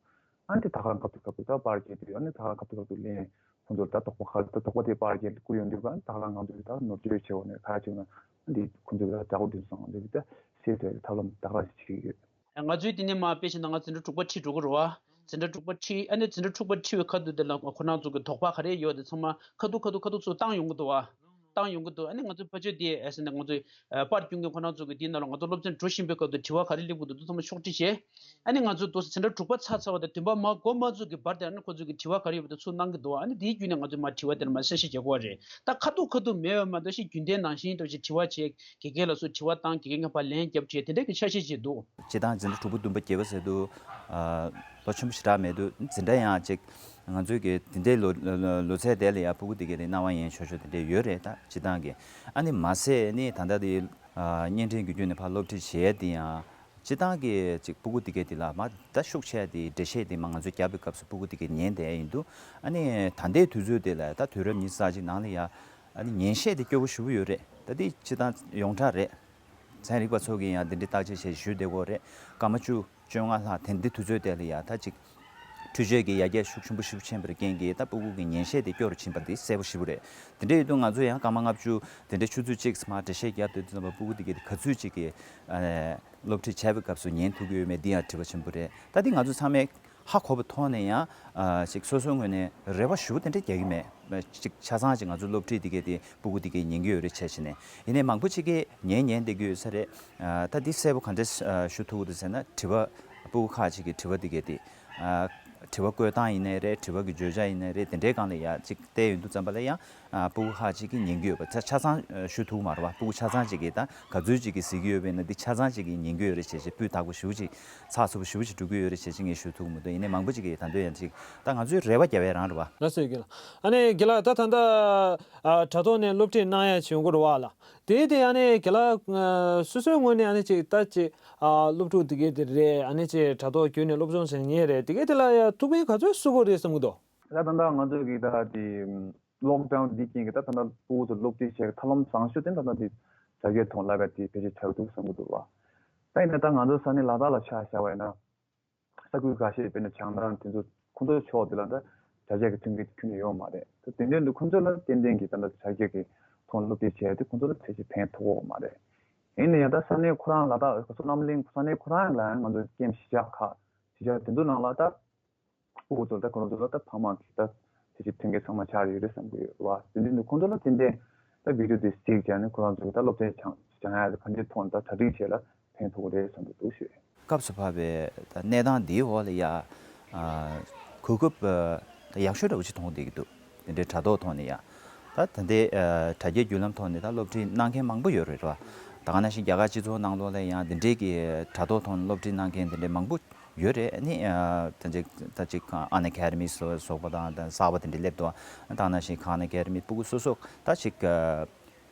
ཨ་ནི་དེ་ད་ག་རང་སྐབས་དུ་སྐབས་དུ་ད་པར་སྐྱེལ་དུས། ཨ་ནི་ད་ག་རང་སྐབས་དུ་སྐབས་དུ་ལན་ཁོང་ཚོར་ད་དོགས་པ་ཁ་ད་དོགས་པ་དེ་པར་སྐྱེལ་བསྐུར་ཡོང་དུས། ཨ་ནི་ད་ག་རང་ང་ཚོས་ད་ནོར་བཅོས་བྱེད་འོག་ནས་ག་རེ་བྱེད་ན། ཨ་འདི་ཁོང་ཚོས་ད་དྲག་པོ་འདུག་སོང་འདི་ད་སེལ་ཐུབ་ཡག་གི་ཐབས་ལམ་ད་ག་རང་ཞིག་བྱེད་ཀྱི་ཡོད། ང་ཚོའི་དེ་ནས་མར་དཔེ་བཞག་ན་ང་འཛིན་གྲྭ་དྲུག་པ་ཁྲིད་འགྲོ་གི་རེད་བ། འཛིན་གྲྭ་དྲུག་པ་ཁྲིད། ཨ་ནི་འཛིན་གྲྭ་དྲུག་པ་ཁྲིད་པའི་ཁ་ཐུག་དེ་ལ་ཁོ་རང་ཚོ་གི་དོགས་པ་ག་རེ་ཡོད་དེ་ཚང་མ་ཁ་ཐུག་ཁ་ཐུག་ཁ་ཐུག་ཚུར་བཏང་ཡོང་གི་འདུག་བ། བཏང་ཡོང་གི་འདུག་ཨ་ནི་ང་ཚོ་ཕར་ཕྱོགས་དེ་ཨེ་ཟེར་ན་ང་ཚོ་ཨ་པར་སྐྱོན་མཁན་ཁོ་རང་ཚོ་གི་དེའི་ནང་ལ་ང་ཚོ་སློབ་ཚན་འགྲོ་བཞིན་པའི་སྐབས་དུ་དྲི་བ་ག་རེ་སླེབས་ཀྱི་འདུག་དེ་ཚང་མ་ཕྱོགས་སྒྲིག་བྱས། ཨ་ནི་ང་ཚོ་དུ་འཛིན་གྲྭ་དྲུག་པ་ཚར་ཚར་བ་དང་བདུན་པ་མ་འགོ་མ་ཚུགས་ཀྱི་བར་དེ་ཨ་ནི་ཁོ་ཚོ་གི་དྲི་བ་ག་རེ་ཡོད་པ་དེ་ཚུར་གནང་གི་འདུག་ཨ་ནི་དེའི་བརྒྱུད་ནས་ང་ཚོས་མར་དྲི་བ་དེ་ལ་མར་གསལ་བཤད་བྱེད་དགོས་པ་རེད། ད་ཁ་ཐུག་ཁ་ཐུག་མེད་པ་མ་གཏོགས་ཤིག་རྒྱུན་ལྡན་ནང་བཞིན་འདྲ་བོ་ཞིག་དྲི་བ་བྱེད། དགེ་རྒན་ལ་སུ་དྲི་བ་བཏང་། དགེ་རྒན་ཁ་པར་ལན་རྒྱབ་བྱས། དེ་འདྲ་གི་ཆ་ཤས་ཅིག་འདུག་སྤྱིར་བཏང་འཛིན་གྲྭ་དྲུག་པ་བདུན་པ་བརྒྱད་པ་ཟེར་དུས། ཨ། ལོ་ཆེན་པོ་ཞེ་དྲག་མེད་དུས་འཛིན་གྲྭ་ཡང་ཅིག་ང་ཚོའི་གི་དེ་འདྲའི་ལོ་ལོ་ལོ་ཚད་དེ་ལ་ཡང་སྤུ་གུ་དེ་གའི་རིགས་སྣང་བ་ཡན་ཆོད་ཆོད་དེ་འདྲ་ཡོད་རེད། ད་སྤྱིར་བཏང་གི། ཨ་ནི་མ་ཟད་ནི་ད་ལྟ་དེ་ཨ་བརྙན་འཕྲིན་གྱི་བརྒྱུད་ནས་ཕར་སློབ་ཁྲིད་བྱས་དེ་ཡང་སྤྱིར་བཏང་གི་ཅིག་སྤུ་གུ་དེ་གའི་དེ་ལ་མ་ད་ཤུགས་ཆེ་དེ་འགྲེལ་བཤད་དེ་མ་ང་ཚོས་བརྒྱབ་པའི་སྐབས་སུ་སྤུ་གུ་དེ་གའི་ཉན་བསྡད་ཡིན་འདུག་ཨ་ནི་ད་ལྟའི་དུས་ཚོད་དེ་ལ་ད་དུས་རབས་ཉི་ཤུ་རྩ་གཅིག་ནང་ལ་ཡ་ཨ་ནི་ཉན་བཤད་དེ་སྐྱོ་པོ་ཞེ་པོ་ཡོད་རེད། ད་དེ་སྤྱིར་བཏང་ཡོངས་གྲགས་རེད། ཚན་རིག་པ་ཚོ་གིས་ཡང་དེ་འདྲའི་བརྟག་དཔྱད་བྱས་ཞུས་བསྡད་ཀྱི་ཡོད་རེད། སྐར་མ་བཅུ་བཅོ་ལྔ་ལྷག་དེ་འདི་དུས་ཚོད་དེ་ལ་ཡ་ད་ཅིག་འཕྲུལ་ཆས་ཀྱི་ཡར་རྒྱས་ཤུགས་ཆེན་པོ་ཞེ་པོ་ཕྱིན་པར་རྐྱེན་གྱིས་ད་སྤུ་གུ་གི་ཉན་བཤད་དེ་སྐྱོ་རུ་ཕྱིན་པ་འདི་གསལ་པོ་ཞེ་པོ་རེད། དེ་འདྲ་ཡོད་དུས་ང་ཚོ་ཡང་སྐར་མ་ལྔ་བཅུ་དེ་འདྲའི་ཆུ་ཚོད་གཅིག་མར་འགྲེལ་བཤད་བརྒྱབ་སྡོད་དུས་ཙམ་པ་སྤུ་གུ་དེ་གས་དེ་ག་ཚོད་ཅིག་གིས་ཨ་སློབ་ཁྲིད་བྱས་པའི་སྐབས་སུ་ཉན་ཐུབ་ཀྱི་ཡོད་མེད་འདི་ཡང་དྲི་བ་ཆེན་པོ་རེད། ད་འདི་ང་ཚོ་ཚང་མས་ཧ་གོ་བའི་ཐོག་ནས་ཡང་ཨ་ཅིག་སོ་སོའི་ངོས་ནས་རེ་བ་ཞེ་པོ་དེ་འདྲ་རྒྱག་གི་མེད། ཅིག་ཆ་ཚང་ཅིག་ང་ཚོའི་སློབ་ཁྲིད་འདི་གས་དེ་སྤུ་གུ་འདི་གས་ཉན་གྱི་ཡོད་རེད་བྱས་བྱས་ནས། ཡིན་ནའི་མང་པོ་ཅིག་གིས་ཉན་ཉན་བསྡད་ཀྱི་ཡོད་ས་རེད། ཨ་ད་འདི་གསལ་པོ་ག་འདྲས་ཨ་ཞུ་ཐུབ་ཀྱི་འདུག་ཟེར་ན། དྲི་བ་སྤུ་གུ་ཁག་ཅིག་གིས་དྲི་བ་འདི་གས་དེ་ཨ་དྲི་བ་བཀོད་སྟངས་ཡིན་ནའི་རེད། དྲི་བ་གི་བརྗོད་བྱ་ཡིན་ནའི་རེད། དེ་འདྲའི་སྒང་ལ་ཡ་ཅིག་བལྟས་ཡོང་དུས་ཙམ་པ་ལ་ཡང་ཨ་སྤུ་གུ་ཁག་ཅིག་གིས་ཉན་གྱི་ཡོད་པ་ཆ་ཆ་ཚང་ཨ་ཞུ་ཐུབ་ཀྱི་མ་རེད་བ། སྤུ་གུ་ཆ་ཚང་ཅིག་གིས་ད་ག་ཚོད་ཅིག་གིས་གཟིགས་ཀྱི་ཡོད་པ་ཡིན་ན་འདི་ཆ་ཚང་ཅིག་གིས་ཉན་གྱི་ཡོད་རེད་བྱས་བྱས། སྤུས་དག་པོ་ཞེ་པོ་ཅིག་ཚགས་ཚུད་པོ་ཞེ་པོ་ཅིག་འགྲོ་གི་ཡོད་རེད་བྱས་བྱས་ངས་ཞུ་ཐུབ་ཀྱི་མི་འདུག་ཡིན་ནའི་མང་པོ་ཅིག་གིས་ད་དུང་ཡང་ཅིག་ད་ང་ཚོའི་རེ་བ་རྒྱབ་ཡ་རང་རེད་བ། ལགས་སོ་དགེ་ལགས། ཨ་ནི་དགེ་ལགས་ད་ད་ལྟ་ཨ་དྲ་ཐོག་ནས་སློབ་ཁྲིད་གནང་ཡ་བྱེད་དགོས་རེད་བ་ལགས། དེ་དེ་ཨ་ནི་དགེ་ལགས་ཨ་སོ་སོའི་ངོས་ནས་ཨ་ནི་ཅིག་ད་ཅིག་ཨ་སློབ་ཕྲུག་དེ་གས་དེ་རེད། ཨ་ནི་ཅིག་དྲ་ཐོག་བརྒྱུད་ནས་སློབ་སྦྱོང་བྱེད་མཁན་རེད། དེ་གས་དེ་ལ་ཡ་ཐུགས་ཕན་ག་ཚོད་གསོས་ཀྱི་རེད་བསམ་གྱི་འདུག་ད་ད་ལྟ་ང་ཚོ་གི་ད་དེ་ལོག་ཌའུན་འདི་རྐྱེན་གྱིས་ད་ད་ལྟ་སྤུ་གུ་ཚོ་སློབ་ཁྲིད་བྱེད་ཀྱི་ཐབས་ལམ་བཟང་ཤོས་དེ་ད་ལྟ་དེ་དྲ་རྒྱའི་ཐོག་ལ་ག་དེ་བེད་སྤྱོད་བྱ་གི་འདུག་བསམ་གྱི་འདུག་བ། ད་ཡིན་ན་ད་ང་ཚོ་ས་གནས་ལ་དྭགས་ལ་ཆ་བཞག་པ་ཡིན་ན། ས་ཁུལ་ཁ་ཤས་དཔེར་ན་བྱང་ཐང་དེ་ཚོ་ཁོང་ཚོའི་ཕྱོགས་དེ་ལ་ད་དྲ་རྒྱ་གི་མཐུན་རྐྱེན་ཁྱོན་ནས་ཡོད་མ་རེད། ད་དེ་འདྲའི་འདུག་ཁོང་ཚོ་ལ་ཏན་ཏན་གྱི་ད་ལྟ་དྲ་རྒྱ་གི་ཐོག་སློབ་ཁྲིད་བྱས་ཏེ་ཁོང་ཚོ་ལ་ཕལ་ཆེར་ཕན་ཐོགས་ཀྱི་ཡོད་མ་རེད། ཡིན་ན་ཡང་ད་ས་གནས་ཁོ་རང་ལ་ད་ག་ཚོད་རྣམ་གླིང་ས་གནས་ཁོ་རང་ལ་ཡང་ང་ཚོ་ཀེམ་གཞིས་ཆགས་ཁག་གཞིས་ཆགས་དེ་ཚོ་ནང་ལ་ད་སྤུ་གུ་ཚོ་ད་ཁོ་རང་ཚོ་ལ་ད་ཕ་མ་གི་ད་ཕལ་ཆེར་མཐུན་རྐྱེན་ཚང་མ་ཆགས་ཡོད་རེད་བསམ་གྱི་ཡོད་བ། དེ་འདྲའི་འདུག་ཁོང་ཚོ་ལ་ཏན་ཏན་ད་བི་ཌིའོ་དེ་གཟིགས་བྱས་ནས་ཁོ་རང་ཚོ་གི་ད་སློབ་ཚན་སྦྱང་སྦྱང་ཡ་ག་འདྲའི་ཐོག་ནས་ད་གྲ་སྒྲིག་བྱས་ལ་ཕན་ཐོགས་རེད་བསམ་གྱི་འདུག་ཞུ། སྐབས་སུ་བབས་པའི་གནས་སྟངས་འདིའི་འོག་ལ་ཡ། ཨ། གོ་སྐབས་ཨ། ཡག་ཤོས་འདྲ་བོ་ཅིག་མཐོང་བསྡད་ཀྱི་འདུག་དེ་འདྲའི་དྲ་ཐོག་ཐོག་ནས་ཡ། ད་ད་ལྟའི་ཨ། དྲ་རྒྱའི་བརྒྱུད་ལམ་ཐོག་ནས་ད་སློབ་ཁྲིད་གནང་མཁན་མང་པོ་ཡོད་རེད་བ། ད་ག་ནང་བཞིན་རྒྱ་གར་སྤྱི་ཚོགས་ནང་ལོགས་ལ་ཡང་དེ་འདྲའི་གི་དྲ་ཐོག་ཐོག་ནས་སློབ་ཁྲིད་གནང་མཁན་དེ་འདྲའི་མང་པོ་ཡོད་རེད། ཨ་ནི་ཨ། ད་ཅིག་ད་ཅིག་ཨན་ཨེ་ཀ་ཌི་མི་སོགས་པ་དང་ད་གསར་པ་དེ་འདྲ་སླེབས་འདུག་ད་ག་ནང་བཞིན་ཁཱན་ཨན་ཨེ་ཀ་ཌི་མི་སྤུ་གུ་སོ་སོ་ད་ཅིག་ཨ།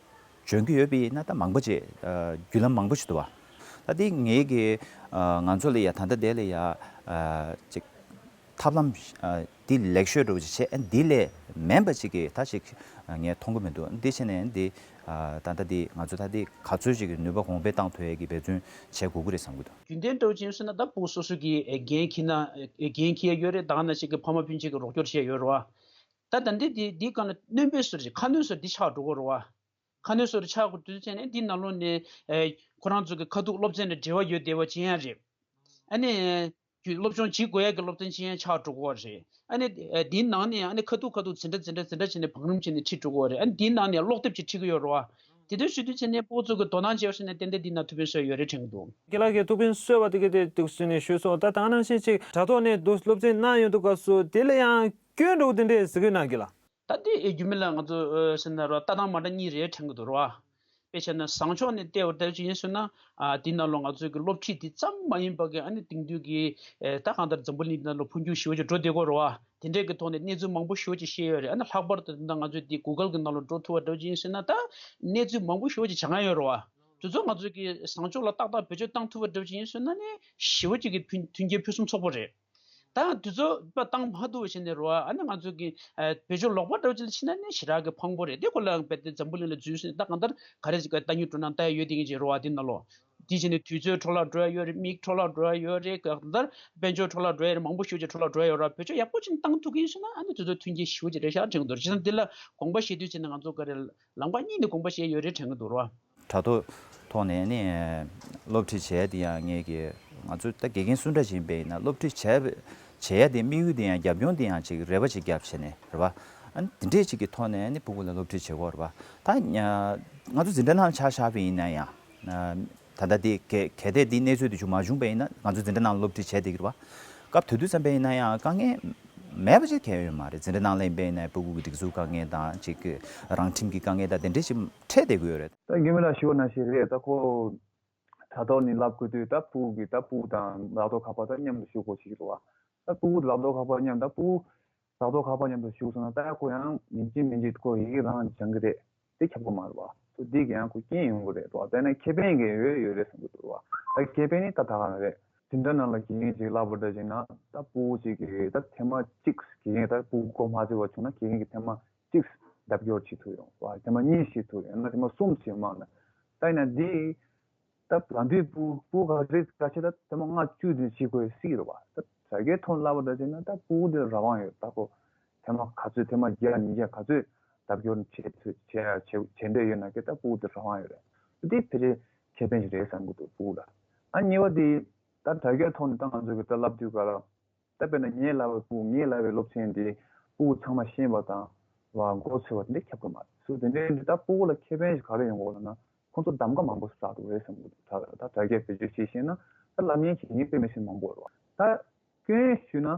འཇོན་གྱི་ཡོད་པ་ཡིན་ན་ད་མང་པོ་ཅིག་ཨ། བརྒྱུད་ལམ་མང་པོ་ཞིག་འདུག་བ། ད་འདི་ངེད་ཀྱི་ཨ། ང་ཚོ་ལ་ཡ་ད་ལྟ་དེ་ལ་ཡ་ཨ། ཅིག་ཐབས་ལམ་ཨ། འདི་ལེགས་ཤོས་འདྲ་བོ་ཅིག་བྱས། ཨ། འདི་ལས་དམན་པ་ཅིག་གི་ད་ཅིག་ཨ། ངས་མཐོང་གི་མི་འདུག་འདི་བྱས་ནས་འདི་ཨ། ད་ལྟ་འདི་ང་ཚོ་ད་འདི་ག་ཚོད་ཅིག་གི་ནུས་པ་གོང་འཕེལ་བཏང་ཐུབ་ཡས་ཀྱི་འབད་བརྩོན་བྱེད་དགོས་ཀྱི་རེད་བསམ་གྱི་འདུག་རྒྱུན་ལྡན་འདྲ་བོ་ཅིག་ཡིན་ཟེར་ན་ད་སྤུ་གུ་སོ་སོ་གི་འགན་འཁྱེར་ན་འགན་འཁྱེར་ཡ་ཡོད་རེད། ད་ག་ནང་བཞིན་གྱི་ཕ་མ་སྤུན་མཆེད་ཀྱི་རོགས་སྐྱོར་བྱེད་ཡ་ཡོད་རེད་བ། ད་ད་འདི་འདི་འདི་སྒང་ལ་སྣོན་པ་བཟོ་རེད། ཁ་སྣོན་བཟོ་འདི་ཆགས་འགྲོ་གི་རེད་བ། ཁ་སྣོན་བཟོ་རེད་ཆགས་དགོས་དུས་ཙང་ནས་འདི་ནང་ལོགས་ནས་ཨེ་ཁོ་རང་ཚོ་གི་ཁ་ཐུག་སློབ་ཚན་དང་འབྲེལ་བ་ཡོད་བསྡད་པ་ཅིག་ཡང་རེད། ཨ་ནི་རྒྱུན་སློབ་སྦྱོང་བྱེད་དགོས་ཡ་གི་སློབ་ཚན་ཅིག་ཡང་ཆགས་འགྲོ་གི་རེད། ཨ་ནི་ཨེ་འདིའི་ནང་ནས་ཨ་ནི་ཁ་ཐུག་ཁ་ཐུག་འཛིན་གྲྭ་འཛིན་གྲྭ་འཛིན་གྲྭ་བྱས་ནས་བང་རིམ་བྱས་ནས་ཁྲིད་འགྲོ་གི་རེད། ཨ་ནི་འདིའི་ནང་ནས་ཀློག་དེབ་ཅིག་ཁྲིད་གི་ཡོད་རེད་བ། དེ་དུས་ཞུ་དུས་བྱས་ནས་ཕྲུ་གུ་ཚོ་གི་དོ་སྣང་བྱས་པ་ཞིག་ནས་ཏན་ཏན་འདི་ན་ཐུགས་ཕན་གསོས་ཡོད་རེད་དྲན་གྱི་འདུག་རྒན་ལགས་ཀྱིས་ཐུགས་ཕན་གསོས་པ་དེ་ག་དེ་འདུག་ཟེར་ནས་ཞུས་སོང་། ད་ད་ནང་བཞིན་ཅིག་དྲ་ཐོག་ནས་འདུག་སློབ་ཚན་གནང་ཡོང་དུས་སྐབས་སུ་དེ་ལ་ཡང་སྐྱོན་འདྲ་བོ་དེ་འདྲས་ཟེར་གི་ཡོད་ན་རྒན་ལགས། ད་དེ་རྒྱུ་མཚན་ལ་ང་ཚོ་ཟེར་ན་རོ་ལྟ་སྟངས་མ་འདྲ་གཉིས་རེད་དྲན་གྱི་འདུག་རོ། དཔེ་བྱས་ན་བཟང་ཕྱོགས་ནས་བལྟས་པ་འདྲ་ཅིག་ཡིན་ཟེར་ན། ཨ་དེའི་ནང་ལོགས་ང་ཚོའི་གི་སློབ་ཁྲིད་དེ་ཙམ་མ་ཡིན་པ་གི་ཨ་ནི་དེང་དུས་ཀྱི་ཨེ་ད་གང་ལྟར་འཛམ་བུ་གླིང་འདི་ནང་ལ་འཕོ་འགྱུར་ཞེ་པོ་ཅིག་འགྲོ་བསྡད་ཀྱི་ཡོད་རེད་བ། དེ་འདྲའི་གི་ཐོག་ནས་གནས་ཚུལ་མང་པོ་ཞེ་པོ་ཅིག་ཤེས་ཡོད་རེད། ཨ་ནི་ལྷག་པར་དུ་ད་ང་ཚོས་དེ་གུ་གལ་གི་ནང་ལ་འགྲོ་ཐུབ་པ་འདྲ་ཅིག་ཡིན་ཟེར་ན། ད་གནས་ཚུལ་མང་པོ་ཞེ་པོ་ཅིག་བྱེད་མཁན་ཡོད་རེད་བ། དེ་ཚོ་ང་ཚོས་གི་བཟང་ཕྱོགས་ལ་ཏག་ཏག་བེད་སྤྱོད་བཏང་ཐུབ་པ་འདྲ་ཅིག་ཡིན་ཟེར་ན་ནི་ཞེ་པོ་ཅིག་གི་མཐུན་མཐུན་རྐྱེན་ཕུན་སུམ་ཚོགས་པོ་རེད། ད་དུས་ཚོད་པ་བཏང་མ་ཐུབ་པ་བྱས་ནས་རོ། ཨ་ནི་ང་ཚོ་གི་ཨ་བེད་སྤྱོད་ལོག་པ་འདྲ་བོ་ཅིག་ལ་ཕྱིན་ན་ནི་ཞེ་དྲག་གི་ཕངས་པོ་རེད། དེ་ཁོ་ལ་རྦད་དེ་འཛམ་བུ་གླིང་ལ་འཛུལ་ཟིན་ད་གང་ལྟར་ག་རེ་ཟིག་ག་ལྟ་ཉུལ་འགྲོ་ན་ལྟ་ཡ་ཡོད་དེ་ངེས་ཅིག་རོ་བ་དེ་ནང་ལོ། དེ་བྱས་ནས་དུས་ཚོད་འཕྲོ་བརླག་འགྲོ་ཡ་ཡོད་རེད། མིག་འཕྲོ་བརླག་འགྲོ་ཡ་ཡོད་རེད། གང་ལྟར་དཔལ་འབྱོར་འཕྲོ་བརླག་འགྲོ་ཡ་རེད། མང་པོ་ཞེ་པོ་ཅིག་འཕྲོ་བརླག་འགྲོ་ཡ་ཡོད་ར། བེད་སྤྱོད་ཡག་པོ་ཅིག་བཏང་ཐུབ་ཀྱི་ཡིན་ཟེར་ན་ཨ་ནི་དུས་ཚོད་མཐུན་རྐྱེན་ཞེ་པོ་ཅིག་རེད་ཤག་དྲན་གྱི་འདུག་བྱས་ཙང་འདི་ལ་དགོངས་པ་བཞེས་དུས་བྱས་ནས་ང་ཚོ་ག་རེ་ལམ་ཁ་གཉིས་ནས་དགོངས་པ་བཞེས་ཡ་ཡོད་རེད་དྲན་གྱི་འདུག་རོ། དྲ་ཐོག་ཐོག་ནས་ནི་སློབ་ཁྲིད་བྱས་དེ་ཡང་ངེད་ཀྱི་ང་ཚོ་ད་དགེ་རྒན་སུ་འདྲ་ཞིག་ཡིན་པ་ཡིན་ན་སློབ་ཁྲིད་བྱས་བྱས་ཡ་དེ་དམིགས་ཡུལ་དེ་ཡང་རྒྱབ་ལྗོངས་དེ་ཡང་ཅིག་རེ་བ་ཅིག་བརྒྱབ་བྱས་ནས་རེད་བ། ཨ་ནི་དེ་འདྲས་ཅིག་གི་ཐོག་ནས་ནི་ཕྲུ་གུ་ལ་སློབ་ཁྲིད་བྱེད་དགོས་རེད་བ། ད་ང་ཚོ་འཛིན་གྲྭ་ནང་ཆ་བཞག་པ་ཡིན་ན་ཡང་ད་ལྟ་དེ་གལ་གལ་ཏེ་དེ་གནས་ཚུལ་དེ་ཅུང་མ་བྱུང་པ་ཡིན་ན་ང་ཚོ་འཛིན་གྲྭ་ནང་སློབ་ཁྲིད་བྱས་བསྡད་ཀྱི་རེད་བ། སྐབས་དེ་དུས་ཙམ་པ་ཡིན་ན་ཡང་དཀའ་ངལ་མེད་པ་ཅིག་གང་ཡང་ཡོད་མ་རེད། འཛིན་གྲྭ་ནང་ལ་ཡིན་པ་ཡིན་ན་ཕྲུ་གུ་གི་སྒྲིག་འཛུགས་དཀའ་ངལ་དང་ཅིག་གི་རང་ཁྲིམས་ཀྱི་དཀའ་ངལ་དང་དེ་འདྲས་ཅིག་འཕྲད་བསྡད་ཀྱི་ཡོད་རེད། ད་རྒན་མོ་ལགས་ཞུ་བ་ནང་བཞིན་རེད། ད་ཁོ་དྲ་ཐོག་ནས་ལབ་དགོས་དུས་ད་ཕྲུ་གུ་གི་ད་ཕྲུ་གུ་དང་ལག་ཐོག་ཁ་པར་ད་མཉམ་དུ་བཞུགས་དགོས་ཞིག་རེད་བ། ད་ཕྲུ་གུ་ལག་ཐོག་ཁ་པར་མཉམ་ད་ཕྲུ་གུ་ལག་ཐོག་ཁ་པར་མཉམ་དུ་བཞུགས་སོང་ན་ད་ཁོ་ཡང་མིན་ཅི་མིན་ཅི་ཁོ་ཡི་གེ་རང་སྦྱང་གི་རེད། དེ་ཁྱབ་གི་མ་རེད་བ། ཚོ་འདི་གི་ཡང་ཁོ་རྐྱེན་ཡོང་གི་རེད་བ། དཔེར་ན་ཁེ་ཕན་གི་ཡོད་ཡོད་རེད་བསམ་གི་འདུག་བ། ད་ཁེ་ཕན་ནི་ད་ད་ག་རེད། འཛིན་གྲྭ་ནང་ལ་དགེ་རྒན་ཅིག་ལབ་པ་འདྲ་བྱས་ན་ད་ཕྲུ་གུ་ཅིག་གི་ད་ཐེངས་མ་གཅིག་དགེ་རྒན་ད་ཕྲུ་གུ་མགོ་མ་ཚོས་པ་བྱུང་ན་དགེ་རྒན་གི་ཐེངས་མ་གཅིག་ལྡབ་སྐྱོར་བྱེད་ཐུབ་ཡོང་བ། ཐེངས་མ་གཉིས་བྱེད་ཐུབ་ཡོང་ན་ཐེངས་མ་གསུམ་བྱེད་མང་ན། ད་ཡིན་ན་འདི་ད་ལམ་དུས་ཕྲུ་གུ་ག་རེ་ག་ཆེ་ད་ཐེངས་མ་ལྔ་བཅུ་དེ་བྱེད་དགོས་སྲིད་རེད་བ། ད་དྲ་རྒྱའི་ཐོག་ལབ་པ་འདྲ་བྱས་ན་ད་ཕྲུ་གུ་དེ་རང་དབང་ཡོད། ད་ཁོ་ཐེངས་མ་ག་ཚོད་ཐེངས་མ་བརྒྱ་ཉིས་བརྒྱ་ག་ཚོད་ལྡབ་སྐྱོར་བྱེད་ཚུལ་བྱེད་ཡ་བྱེད་བྱེད་འདོད་ཡོད་ན་ཀྱི་ད་ཕྲུ་གུ་དེ་རང་དབང་ཡོད་རེད། འདི་ཕལ་ཆེར་ཁེ་ཕན་ཞིག་རེད་བསམ་གི་འདུག་ཕྲུ་གུ་ལ། ཨ་གཉིས་པ་དེ་ད་དྲ་རྒྱའི་ཐོག་ནས་ད་ང་ཚོ་གི་ད་ལབ་དུས་ག་ལ་ད་དཔེར་ན་ངས་ལབ་པའི་ཕྲུ་གུ་ངས་ལབ་པའི་སློབ་ཚན་དེ་ཕྲུ་གུ་ཚང་མ་ཤེས་པ་དང་བ་མགོ་ཚོས་པ་དེ་འདྲ་ཁྱབ་གི་མ་རེད། སུ་དེ་འདྲའི་འདི་ད་ཕྲུ་གུ་ལ་ཁེ་ཕན་ཞིག་ག་རེ་ཡོང་གི་ལབ་ན་ཁོང་ཚོ་གདམ་ག་མང་པོ་ཞིག་བསགས་འདུག་རེད་བསམ་གི་འདུག་ད་ད་དྲ་རྒྱ་བེད་སྤྱོད་བྱེད་ཤེས་ན་ད་ལབ་མཁན་གྱི་ངས་དཔེ་མི་སྲིད་མང་པོ་རེད་བ། ད་སྐྱོན་ཞུས་ན།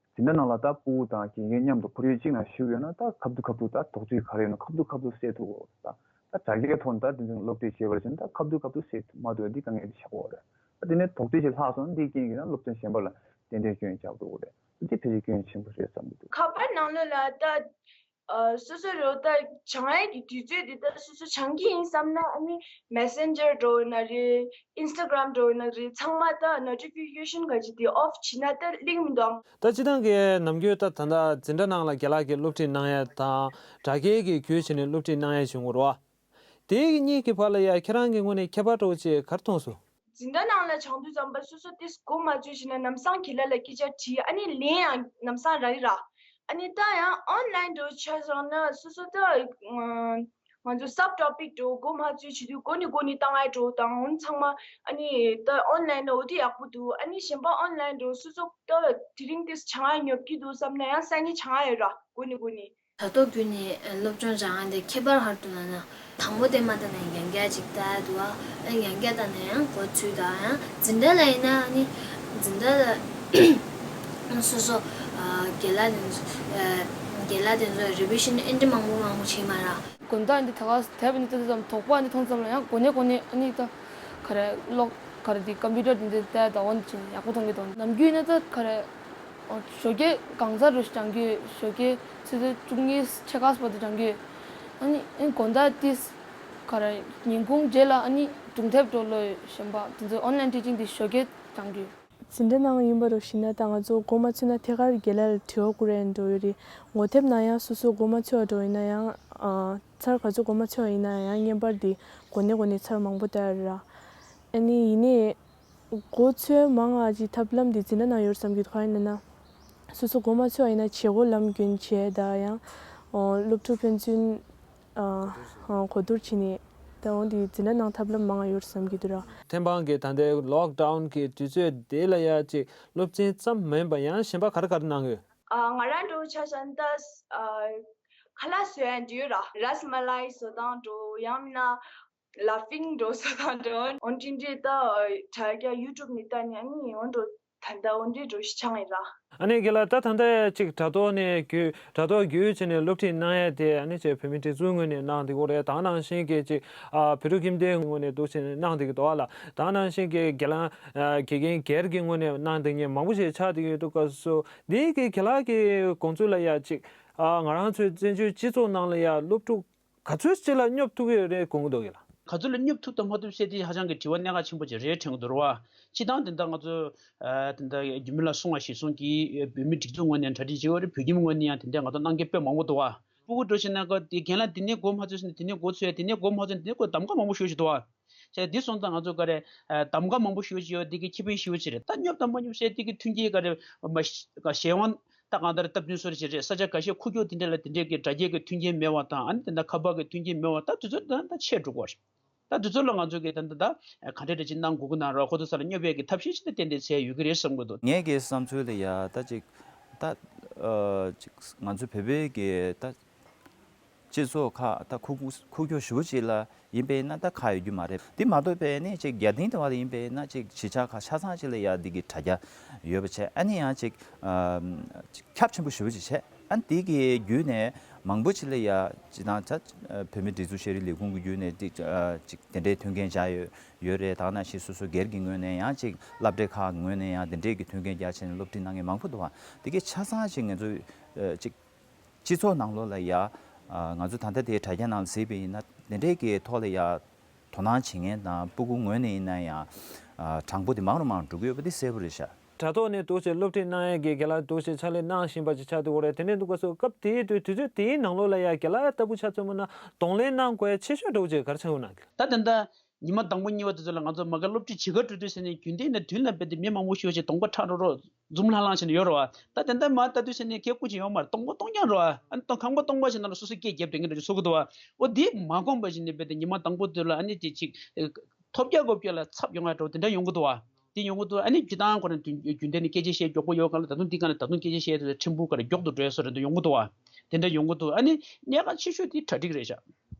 འཛིན་གྲྭ་ནང་ལ་ད་ཕྲུ་གུ་དང་དགེ་རྒན་མཉམ་དུ་ཁོར་ཡུག་གཅིག་ནང་བཞུགས་ཡོད་ན་ད་ཁ་ཐུག་ཁ་ཐུག་ད་དོགས་གཅོད་ག་རེ་ཡོད་ན་ཁ་ཐུག་ཁ་ཐུག་སེལ་ཐུབ་དགོས་ད། ད་དྲ་རྒྱའི་ཐོག་ནས་ད་དེ་འདྲ་སློབ་ཁྲིད་བྱེད་པར་བྱས་ན་ད་ཁ་ཐུག་ཁ་ཐུག་སེལ་ཐུབ་མ་ཐུབ་འདི་དཀའ་ངལ་དེ་ཆགས་ཀྱི་ཡོད་རེད། ད་དེ་ནས་དོགས་གཅོད་ཞིག་ལྷག་སོང་ན་འདིའི་རྐྱེན་གྱིས་ན་སློབ་ཚན་གཞན་པ་ལ་ཏན་ཏན་སྐྱོན་ཆགས་འགྲོ་གི་རེད། འདི་ཕལ་ཆེར་སྐྱོན་ཆེན་པོ་རེད་བསམ་གྱི་འདུག་ཁ་པར་ནང་ལོགས་ལ་ད་ཨ་སོ་སོ་རོ་ད་སྦྱང་ཡས་ཀྱི་དུས་ཚོད་འདི་ད་སོ་སོ་སྦྱང་གི་ཡིན་བསམ་ན་ཨ་ནི་མེ་སེན་ཇར་འགྲོ་ཡིན་ན་རེད། ཨིན་སི་ཊ་གྷ་རམ་འགྲོ་ཡིན་ན་རེད། ཚང་མ་ད་ནོ་ཊི་ཕི་ཀེ་ཤན་ག་ཅིག་དེ་ཨོཕ་བྱས་ན་ད་ལེགས་མི་འདུག་ད་སྤྱིར་བཏང་གི་ནམ་རྒྱུན་ད་ད་ལྟ་འཛིན་གྲྭ་ནང་ལ་རྒན་ལགས་ཀྱིས་སློབ་ཁྲིད་གནང་ཡ་དང་དྲ་རྒྱའི་གི་བརྒྱུད་བྱས་ནས་སློབ་ཁྲིད་གནང་ཡ་བྱུང་གི་རེད་བ། དེ་གཉིས་ཀྱི་བར་ལ་ཡ་ཁྱེད་རང་གི་ངོས་ནས་ཁྱད་པར་འདྲ་བོ་ཅིག་ག་རེ་མཐོང་སོང་། འཛིན་གྲྭ་ནང་ལ་སྦྱང་དུས་ཙམ་པ་སོ་སོ་དེ་མགོ་མ་ཚོས་བྱས་ན་ལམ་སང་རྒན་ལགས་ལ་སྐད་ཆ་དྲིས་ཨ་ནི་ལན་ཡང་ལམ་སང་རག་གི་ར། ཨ་ནི་ད་ཡང་ཨོན་ལན་འདྲ་བོ་ཆ་བཞག་ན་སོ་སོ་ད་ང་ཚོ་སབ་ཊོ་པིག་འདྲ་བོ་མགོ་མ་ཚོས་བྱེད་དུས་མགོ་ནས་མགོ་ནས་བཏང་ཡ་འདྲ་བོ་དང་འོ་ཚང་མ་ཨ་ནི་ད་ཨོན་ལན་ལ་འོ་དེ་ཡག་པོ་འདུག་ཨ་ནི་གཞན་པ་ཨོན་ལན་འདྲ་བོ་སོ་སོ་ད་དེ་རིང་དེ་སྦྱང་ཡ་ཉོབ་ཀྱི་འདུག་བསམ་ན་ཡང་སང་ཉིན་སྦྱང་ཡ་ཡོད་ར་མགོ་ནས་མགོ་ནས། དྲ་ཐོག་བརྒྱུད་ནས་སློབ་སྦྱོང་སྦྱང་ཡ་དེ་ཁྱད་པར་ག་རེ་འདུག་ལབ་ན། དང་པོ་དེ་མ་ལྟ་ན་ཡང་རྒྱ་སྐད་ཅིག་ལྟ་ཡ་འདུག་ཨ། ཡང་རྒྱ་སྐད་ལྟ་ན་ཡང་གོ་ཚུལ་དང་ཡང་འཛིན་གྲྭ་ལ་ཡིན་ན་ནི་འཛིན་གྲྭ་ལ་སོ་སོ་ཨ་རྒན་ལགས་དེ་ཚོ་ཨ་རྒན་ལགས་དེ་ཚོ་རི་བི་ཤན་ཨེ་འདྲ་མང་པོ་མང་པོ་བྱེད་མ་ར། དགོང་དག་འདི་ད་ག་དེབ་འདི་ལྟ་དུས་ཙམ་དོགས་པ་འདི་མཐོང་ཙམ་ལ་ཡང་གོ་ནས་གོ་ནས་ཨ་ནི་ད་ག་རེ་གློག་ག་རེ་འདི་ཀམ་པུ་ཊར་འདི་འདི་ལྟ་ཡ་ད་འོ་འདི་ཅིག་ཡག་པོ་མཐོང་གི་འདུག་ནམ་རྒྱུན་ནི་ད་ག་རེ། ཨོ། ཞོགས་ཀས་གང་ཚར་རུ་སྦྱང་རྒྱུ་ཞོགས་ཀས་ཆུ་ཚོད་བཅུ་གཉིས་ཕྱེད་ཀ་བར་དུ་སྦྱང་རྒྱུ། ཨ་ནི་ཨ་ནི་དགོང་དག་ཏིས་ག་རེ་ཉིན་གུང་རྗེས་ལ་ཨ་ནི་སྒྲུང་དེབ་འགྲོ་ལོས་གཞན་པ་དེ་ཚོ་ཨོན་ལན་ཊི་ཆིང་དེ་ཞོགས་ཀས་སྦྱང་རྒྱུ། འཛིན་གྲྭ་ནང་ཡིན་པ་རུ་ཤི་ན་ད་ང་ཚོ་མགོ་མ་ཚོས་ན་ཐད་ཀར་རྒན་ལགས་ལ་དྲི་བ་བཀོད་རན་འགྲོ་ཡོད་རེད། ངོ་དེབ་ནང་ཡང་སོ་སོ་མགོ་མ་ཚོས་པ་འགྲོ་ཡིན་ན་ཡང་ཨ་ཚར་ག་ཚོད་མགོ་མ་ཚོས་པ་ཡིན་ན་ཡང་བརྙན་པར་དེ་གོ་ནས་གོ་ནས་ཚར་མང་པོ་ལྟ་ཡ་རེད་ར། ཨ་ནི་ཡིན་ནའི། མགོ་ཚོས་མང་ང་ཅིག་ཐབས་ལམ་འདི་འཛིན་གྲྭ་ནང་ཡོད་བསམ་གྱི་འདུག་ག་ཡིན་ན་ན། སོ་སོ་མགོ་མ་ཚོས་པ་ཡིན་ན་བྱེད་སྒོ་ལམ་རྒྱུན་བྱས་ད་ཡང་། ཨོ། སློབ་ཕྲུག་ཕན་ཚུན། ཨ། ཨ། གོ་བསྡུར་བྱས་ནས་ད་འོ་འདི་འཛིན་གྲྭ་ནང་ཐབས་ལམ་མང་ང་ཡོད་བསམ་གྱི་འདུག་ར། ཐེམ་སྤང་གི་ད་ལྟའི་ལོག་ཌའུན་གི་དུས་ཚོད་དེ་ལ་ཡ་ཅིག་སློབ་ཚན་ཙམ་མིན་པ་ཡང་གཞན་པ་ག་རེ་ག་རེ་གནང་ཡོད། ཨ། ང་རང་འདྲ་བོ་ཆ་བཞག་ན་ད། ཨ། ཁ་ལག་བཟོ་ཡ་འདི་ཡོད་ར། རཱས་མ་ལའི་བཟོ་སྟངས་འགྲོ་ཡང་མིན་ན་ལ་ཕིང་འགྲོ་བཟོ་སྟངས་འགྲོ་འོན་ཏིང་འདྲེ་ད་དྲ་རྒྱ་ཡུ་ཊུབ་ནས་ལྟ་ནས་ཨ་ནི་འོན་འགྲོ་ད་ལྟ་འོན་འདྲེ་འགྲོ་ཞིག་ཆང་ཡིན་ར། ཨ་ནི་རྒན་ལགས་ད་ད་ལྟ་ཅིག་དྲ་ཐོག་ནས་བརྒྱུད་དྲ་ཐོག་བརྒྱུད་བྱས་ནས་སློབ་ཁྲིད་གནང་ཡ་དེ་ཨ་ནི་ཅིག་བོད་མི་སྒྲིག་འཛུགས་ངོས་ནས་གནང་བསྡད་ཡོད་རེད། ད་ནང་བཞིན་གྱི་ཅིག་ཨ་བོད་ཕྲུག་ཁྱིམ་སྡེའི་ངོས་ནས་འདུག་བྱས་ནས་གནང་བསྡད་ཀྱི་འདུག་ཨ་ལ། ད་ནང་བཞིན་གྱི་རྒན་ལགས་ཨ་དགེ་རྒན་སྒེར་གྱི་ངོས་ནས་གནང་བསྡད་མཁན་མང་པོ་ཞིག་ཆགས་བསྡད་ཀྱི་འདུག་སྐབས་སུ་འདི་གི་རྒན་ལགས་ཀྱི་དགོངས་ཚུལ་ལ་ཡ་ཅིག་ཨ་ང་རང་ཚོའི་བཙན་བྱོལ་སྤྱི་ཚོགས་ནང་ལ་ཡ་སློབ་ཕྲུག་ག་ཚོད་ཅིག་ལ་སྙོབ་ཐུབ་ཀྱི་ཡོད་རེད་དགོངས་ཀྱི་འདུག་རྒན་ལགས། ག་ཚོད་ལ་སྙོབ་ཐུབ་དང་མ་ཐུབ་ཟེར་དེ་ཧ་ཅང་གི་དྲི་བ་གནད་འགག་ཆེན་པོ་ཅིག་རེད་དྲན་གྱི་འདུག་ར་བ། སྤྱིར་བཏང་དེ་འདྲ་ང་ཚོ་ཨ་དེ་འདྲ་རྒྱུད་སྨད་ལ་སོང་བ་ཞིག་སོང་གི་བོད་མི་སྒྲིག་འཛུགས་ངོས་ནས་གྲ་སྒྲིག་བྱེད་པ་རེད། བོད་ཁྱིམ་ངོས་ནས་ཡང་དེ་འདྲ་ང་ཚོ་གནང་མཁན་དཔེ་མང་པོ་འདུག་བ། སྤུ་གུ་འགྲོ་ཞིག་ན་ཀ་དེ་རྒན་ལགས་དེ་ནས་སྒོ་མ་ཚོས་ཟེར་ནས་དེ་ནས་སྒོ་ཚོས་དེ་ནས་སྒོ་མ་ཚོས་དེ་ནས་སྒོ་གདམ་ག་མང་པོ་ཞུ་ཞིག་འདུག་བ། བྱས་དེ་སོང་ཙང་ང་ཚོ་ག་རེ་ཨ་གདམ་ག་མང་པོ་ཞུ་ཞིག་ཡོད་དེ་གི་ཁེ་ཕན་ཞུ་ཞིག་རེད། ད་སྙོབ་དང་མ་སྙོབ་ཟེར་དེ་གི་མཐུན་རྐྱེན་ག་རེ་མ་གཞན་དབང་། ད་གང་ལྟར་སྟབས་བསྟུན་སོར་བྱེད་རེད། ས་ཆ་འགའ་ཤས་ཁུག་ཀྱོག་དེ་འདྲ་ལ་དེ་འདྲའི་གི་དྲ་རྒྱའི་གི་མཐུན་རྐྱེན་མེད་པ་དང་ཨ་ནི་དེ་འདྲ་ཁ་པར་གི་མཐུན་རྐྱེན་མེད་པ་ད་དུས་ཚོད་ད་ད་ཆད་འགྲོ་གི་རེད། ད་དུས་ཚོད་ལ་ང་ཚོ་གི་ད་ད་ད་ག་འདྲ་འདྲ་ཅིག་གནང་དགོས་ཀྱི་ན་རོགས་ཁོ་ཚོ་ས་ལ་སྙོབ་པའི་གི་ཐབས་ཤེས་ཅིག་ད་ཏན་ཏན་བྱས་ཡོད་ཀྱི་རེད་བསམ་གི་འདུག་ངའི་གི་བསམ་ཚུལ་ལ་ཡ་ད་ཅིག་ད་ཨ་ཅིག་ང་ཚོ་བོད་པའི་གི་ད། སྤྱི་ཚོགས་ཁག་ད་ཁུག་ཁུག་ཁུག་ཀྱོག་ཞེ་པོ་ཅིག་ལ་ཡིན་པས་ན་ད་ཁག་ཡོད་རྒྱུ་མ་རེད། དེ་མ་གཏོགས་པས་ནི་ཅིག་རྒྱ་སྟེང་དུ་བ་ལ་ཡིན་པས་ན་ཅིག་གཞིས་ཆགས་ཁག་ཆ་ཚང་ཅིག་ལ་ཡ་འདི་གི་དྲ་རྒྱ་ཡོད་པ་བྱས་ཨ་ནི་ཡང་ཅིག་ཨ་ཅིག་ཁྱབ་ཆེན་པོ་ཞེ་པོ་ཅིག་བྱས་ཨ་ནི་འདི་གི་བརྒྱུད་ནས་མང་པོ་ཅིག་ལ་ཡ་ཅིག་དང་ད་བོད་མི་སྒྲིག་འཛུགས་ཤེས་རིག་ལས་ཁུངས་ཀྱི་བརྒྱུད་ནས་ཅིག་ཨ་ཅིག་དེ་འདྲའི་མཐུན་རྐྱེན་སྦྱར་ཡོད་ཡོད་རེད། ད་ནང་བཞིན་སོ་སོ་སྒེར་གྱི་ངོས་ནས་ཡང་ཅིག་སློབ་གྲྭ་ཁག་ངོས་ནས་ཡང་དེ་འདྲའི་གི་མཐུན་རྐྱེན་སྦྱར་བྱས་ནས་སློབ་ཁྲིད་གནང་མཁན་མང་པོ་འདུག་བ། དེ་གི་ཆ་ཚང་ཅིག་ང་ཚོས་ཨ་ཅིག་སྤྱི་ཚོགས་ནང་ལོགས་ལ་ཡ། ང་ཚོ་ད་ལྟ་དེའི་དྲ་རྒྱ་ནང་ལ་གཟིགས་པ་ཡིན་ན་དེ་འདྲའི་གི་ཐོག་ལ་ཡ། དོ་སྣང་བྱེད་མཁན་དང་སྤུ་གུ་ངོས་ནས་ཡིན་ན་ཡང་། གྲངས་འབོར་དེ་མང་རུ་མང་རུ་འགྲོ་གི་ཡོད་པ་དེ་གསལ་པོ་རེད་ཤག་དྲ་ཐོག་ནས་འདུག་སེ་སློབ་ཁྲིད་གནང་ཡས་ཀྱི་རྒན་ལགས་འདུག་སེ་ཕྱག་ལས་གནང་བཞིན་པ་ཅིག་ཆགས་འདུག་གོ་རེད། དེ་ནས་འདུག་ག་སོ་སྐབས་དེའི་དུས་དུས་ཚོད་དེའི་ནང་ལོགས་ལ་ཡ་རྒན་ལགས་ལྟ་བུ་ཆ་མཚོན་པ་ན་གདོང་ལེན་གནང་དགོས་ཡ་ཆེ་ཤོས་འདྲ་བོ་ཅིག་ག་རེ་ཆགས་ཡོད་ན། ད་དེ་འདྲ། ཉི་མ་དང་པོ་གཉིས་པ་དེ་ཚོ་ལ་ང་ཚོ་མ་གི་སློབ་ཁྲིད་བྱེད་ག་འགྲོ་དུས་ཟེར་ནས་རྒྱུན་ལྡན་ནས་མདུན་ལ་རྦད་དེ་མི་མང་པོ་ཞིག་ཅིག་གདོང་པ་ཁྲ་རོ་རོ་འཛུམ་ལྷང་ལྷང་བྱས་ནས་ཡོད་རེད་བ། ད་དེ་འདྲ་མ་ལྟ་དུས་ཟེར་ནས་ཁྱེད་སྐུ་མཁྱེན་ཡོང་མ་རེད། སྟོང་པ་སྟོང་རྐྱང་རེད་བ། ཨ་ནི་ཁང་པ་སྟོང་པ་ཞིག་ནང་ལ་སོ་སོ་སྐད་རྒྱབ་བསྡད་མཁན་འདྲ་ཅིག་བཟོ་གི་འདུག་བ། འོ་དེ་མ་གོམས་པ་བཞིན་ནས་རྦད་དེ་ཉི་མ་དང་པོ་དེ་ལ་ཨ་ནི་དེ་ཅིག་ཐོབ་རྒྱག་དགོས་རྒྱུ་ལ་ཚབ་ཡོང་ཡ་འདྲ་བོ་དེ་འདྲ་ཡོང་གི་འདུག་བ། དེ་ཡོང་གི་འདུག་ཨ་ནི་སྤྱིར་བཏང་ཁོ་རང་རྒྱུན་ལྡན་ནས་སྐད་ཆ་བཤད་མགྱོགས་པོ་ཡོད་ག་ལ་ད་དུང་འདི་ག་ནས་ད་དུང་སྐད་ཆ་བཤད་དུས་ཕྲན་བུ་ག་ལ་མགྱོགས་དུ་འགྲོ་ཡ་བཟོ་འདྲ་འདྲ་ཡོང་གི་འདུག་བ། དེ་འདྲ་ཡོང་གི་འདུག་ཨ་ནི་གནད་འགག་ཆེ་ཤོས་དེ་གྲ་སྒྲིག་རེད་ཤག་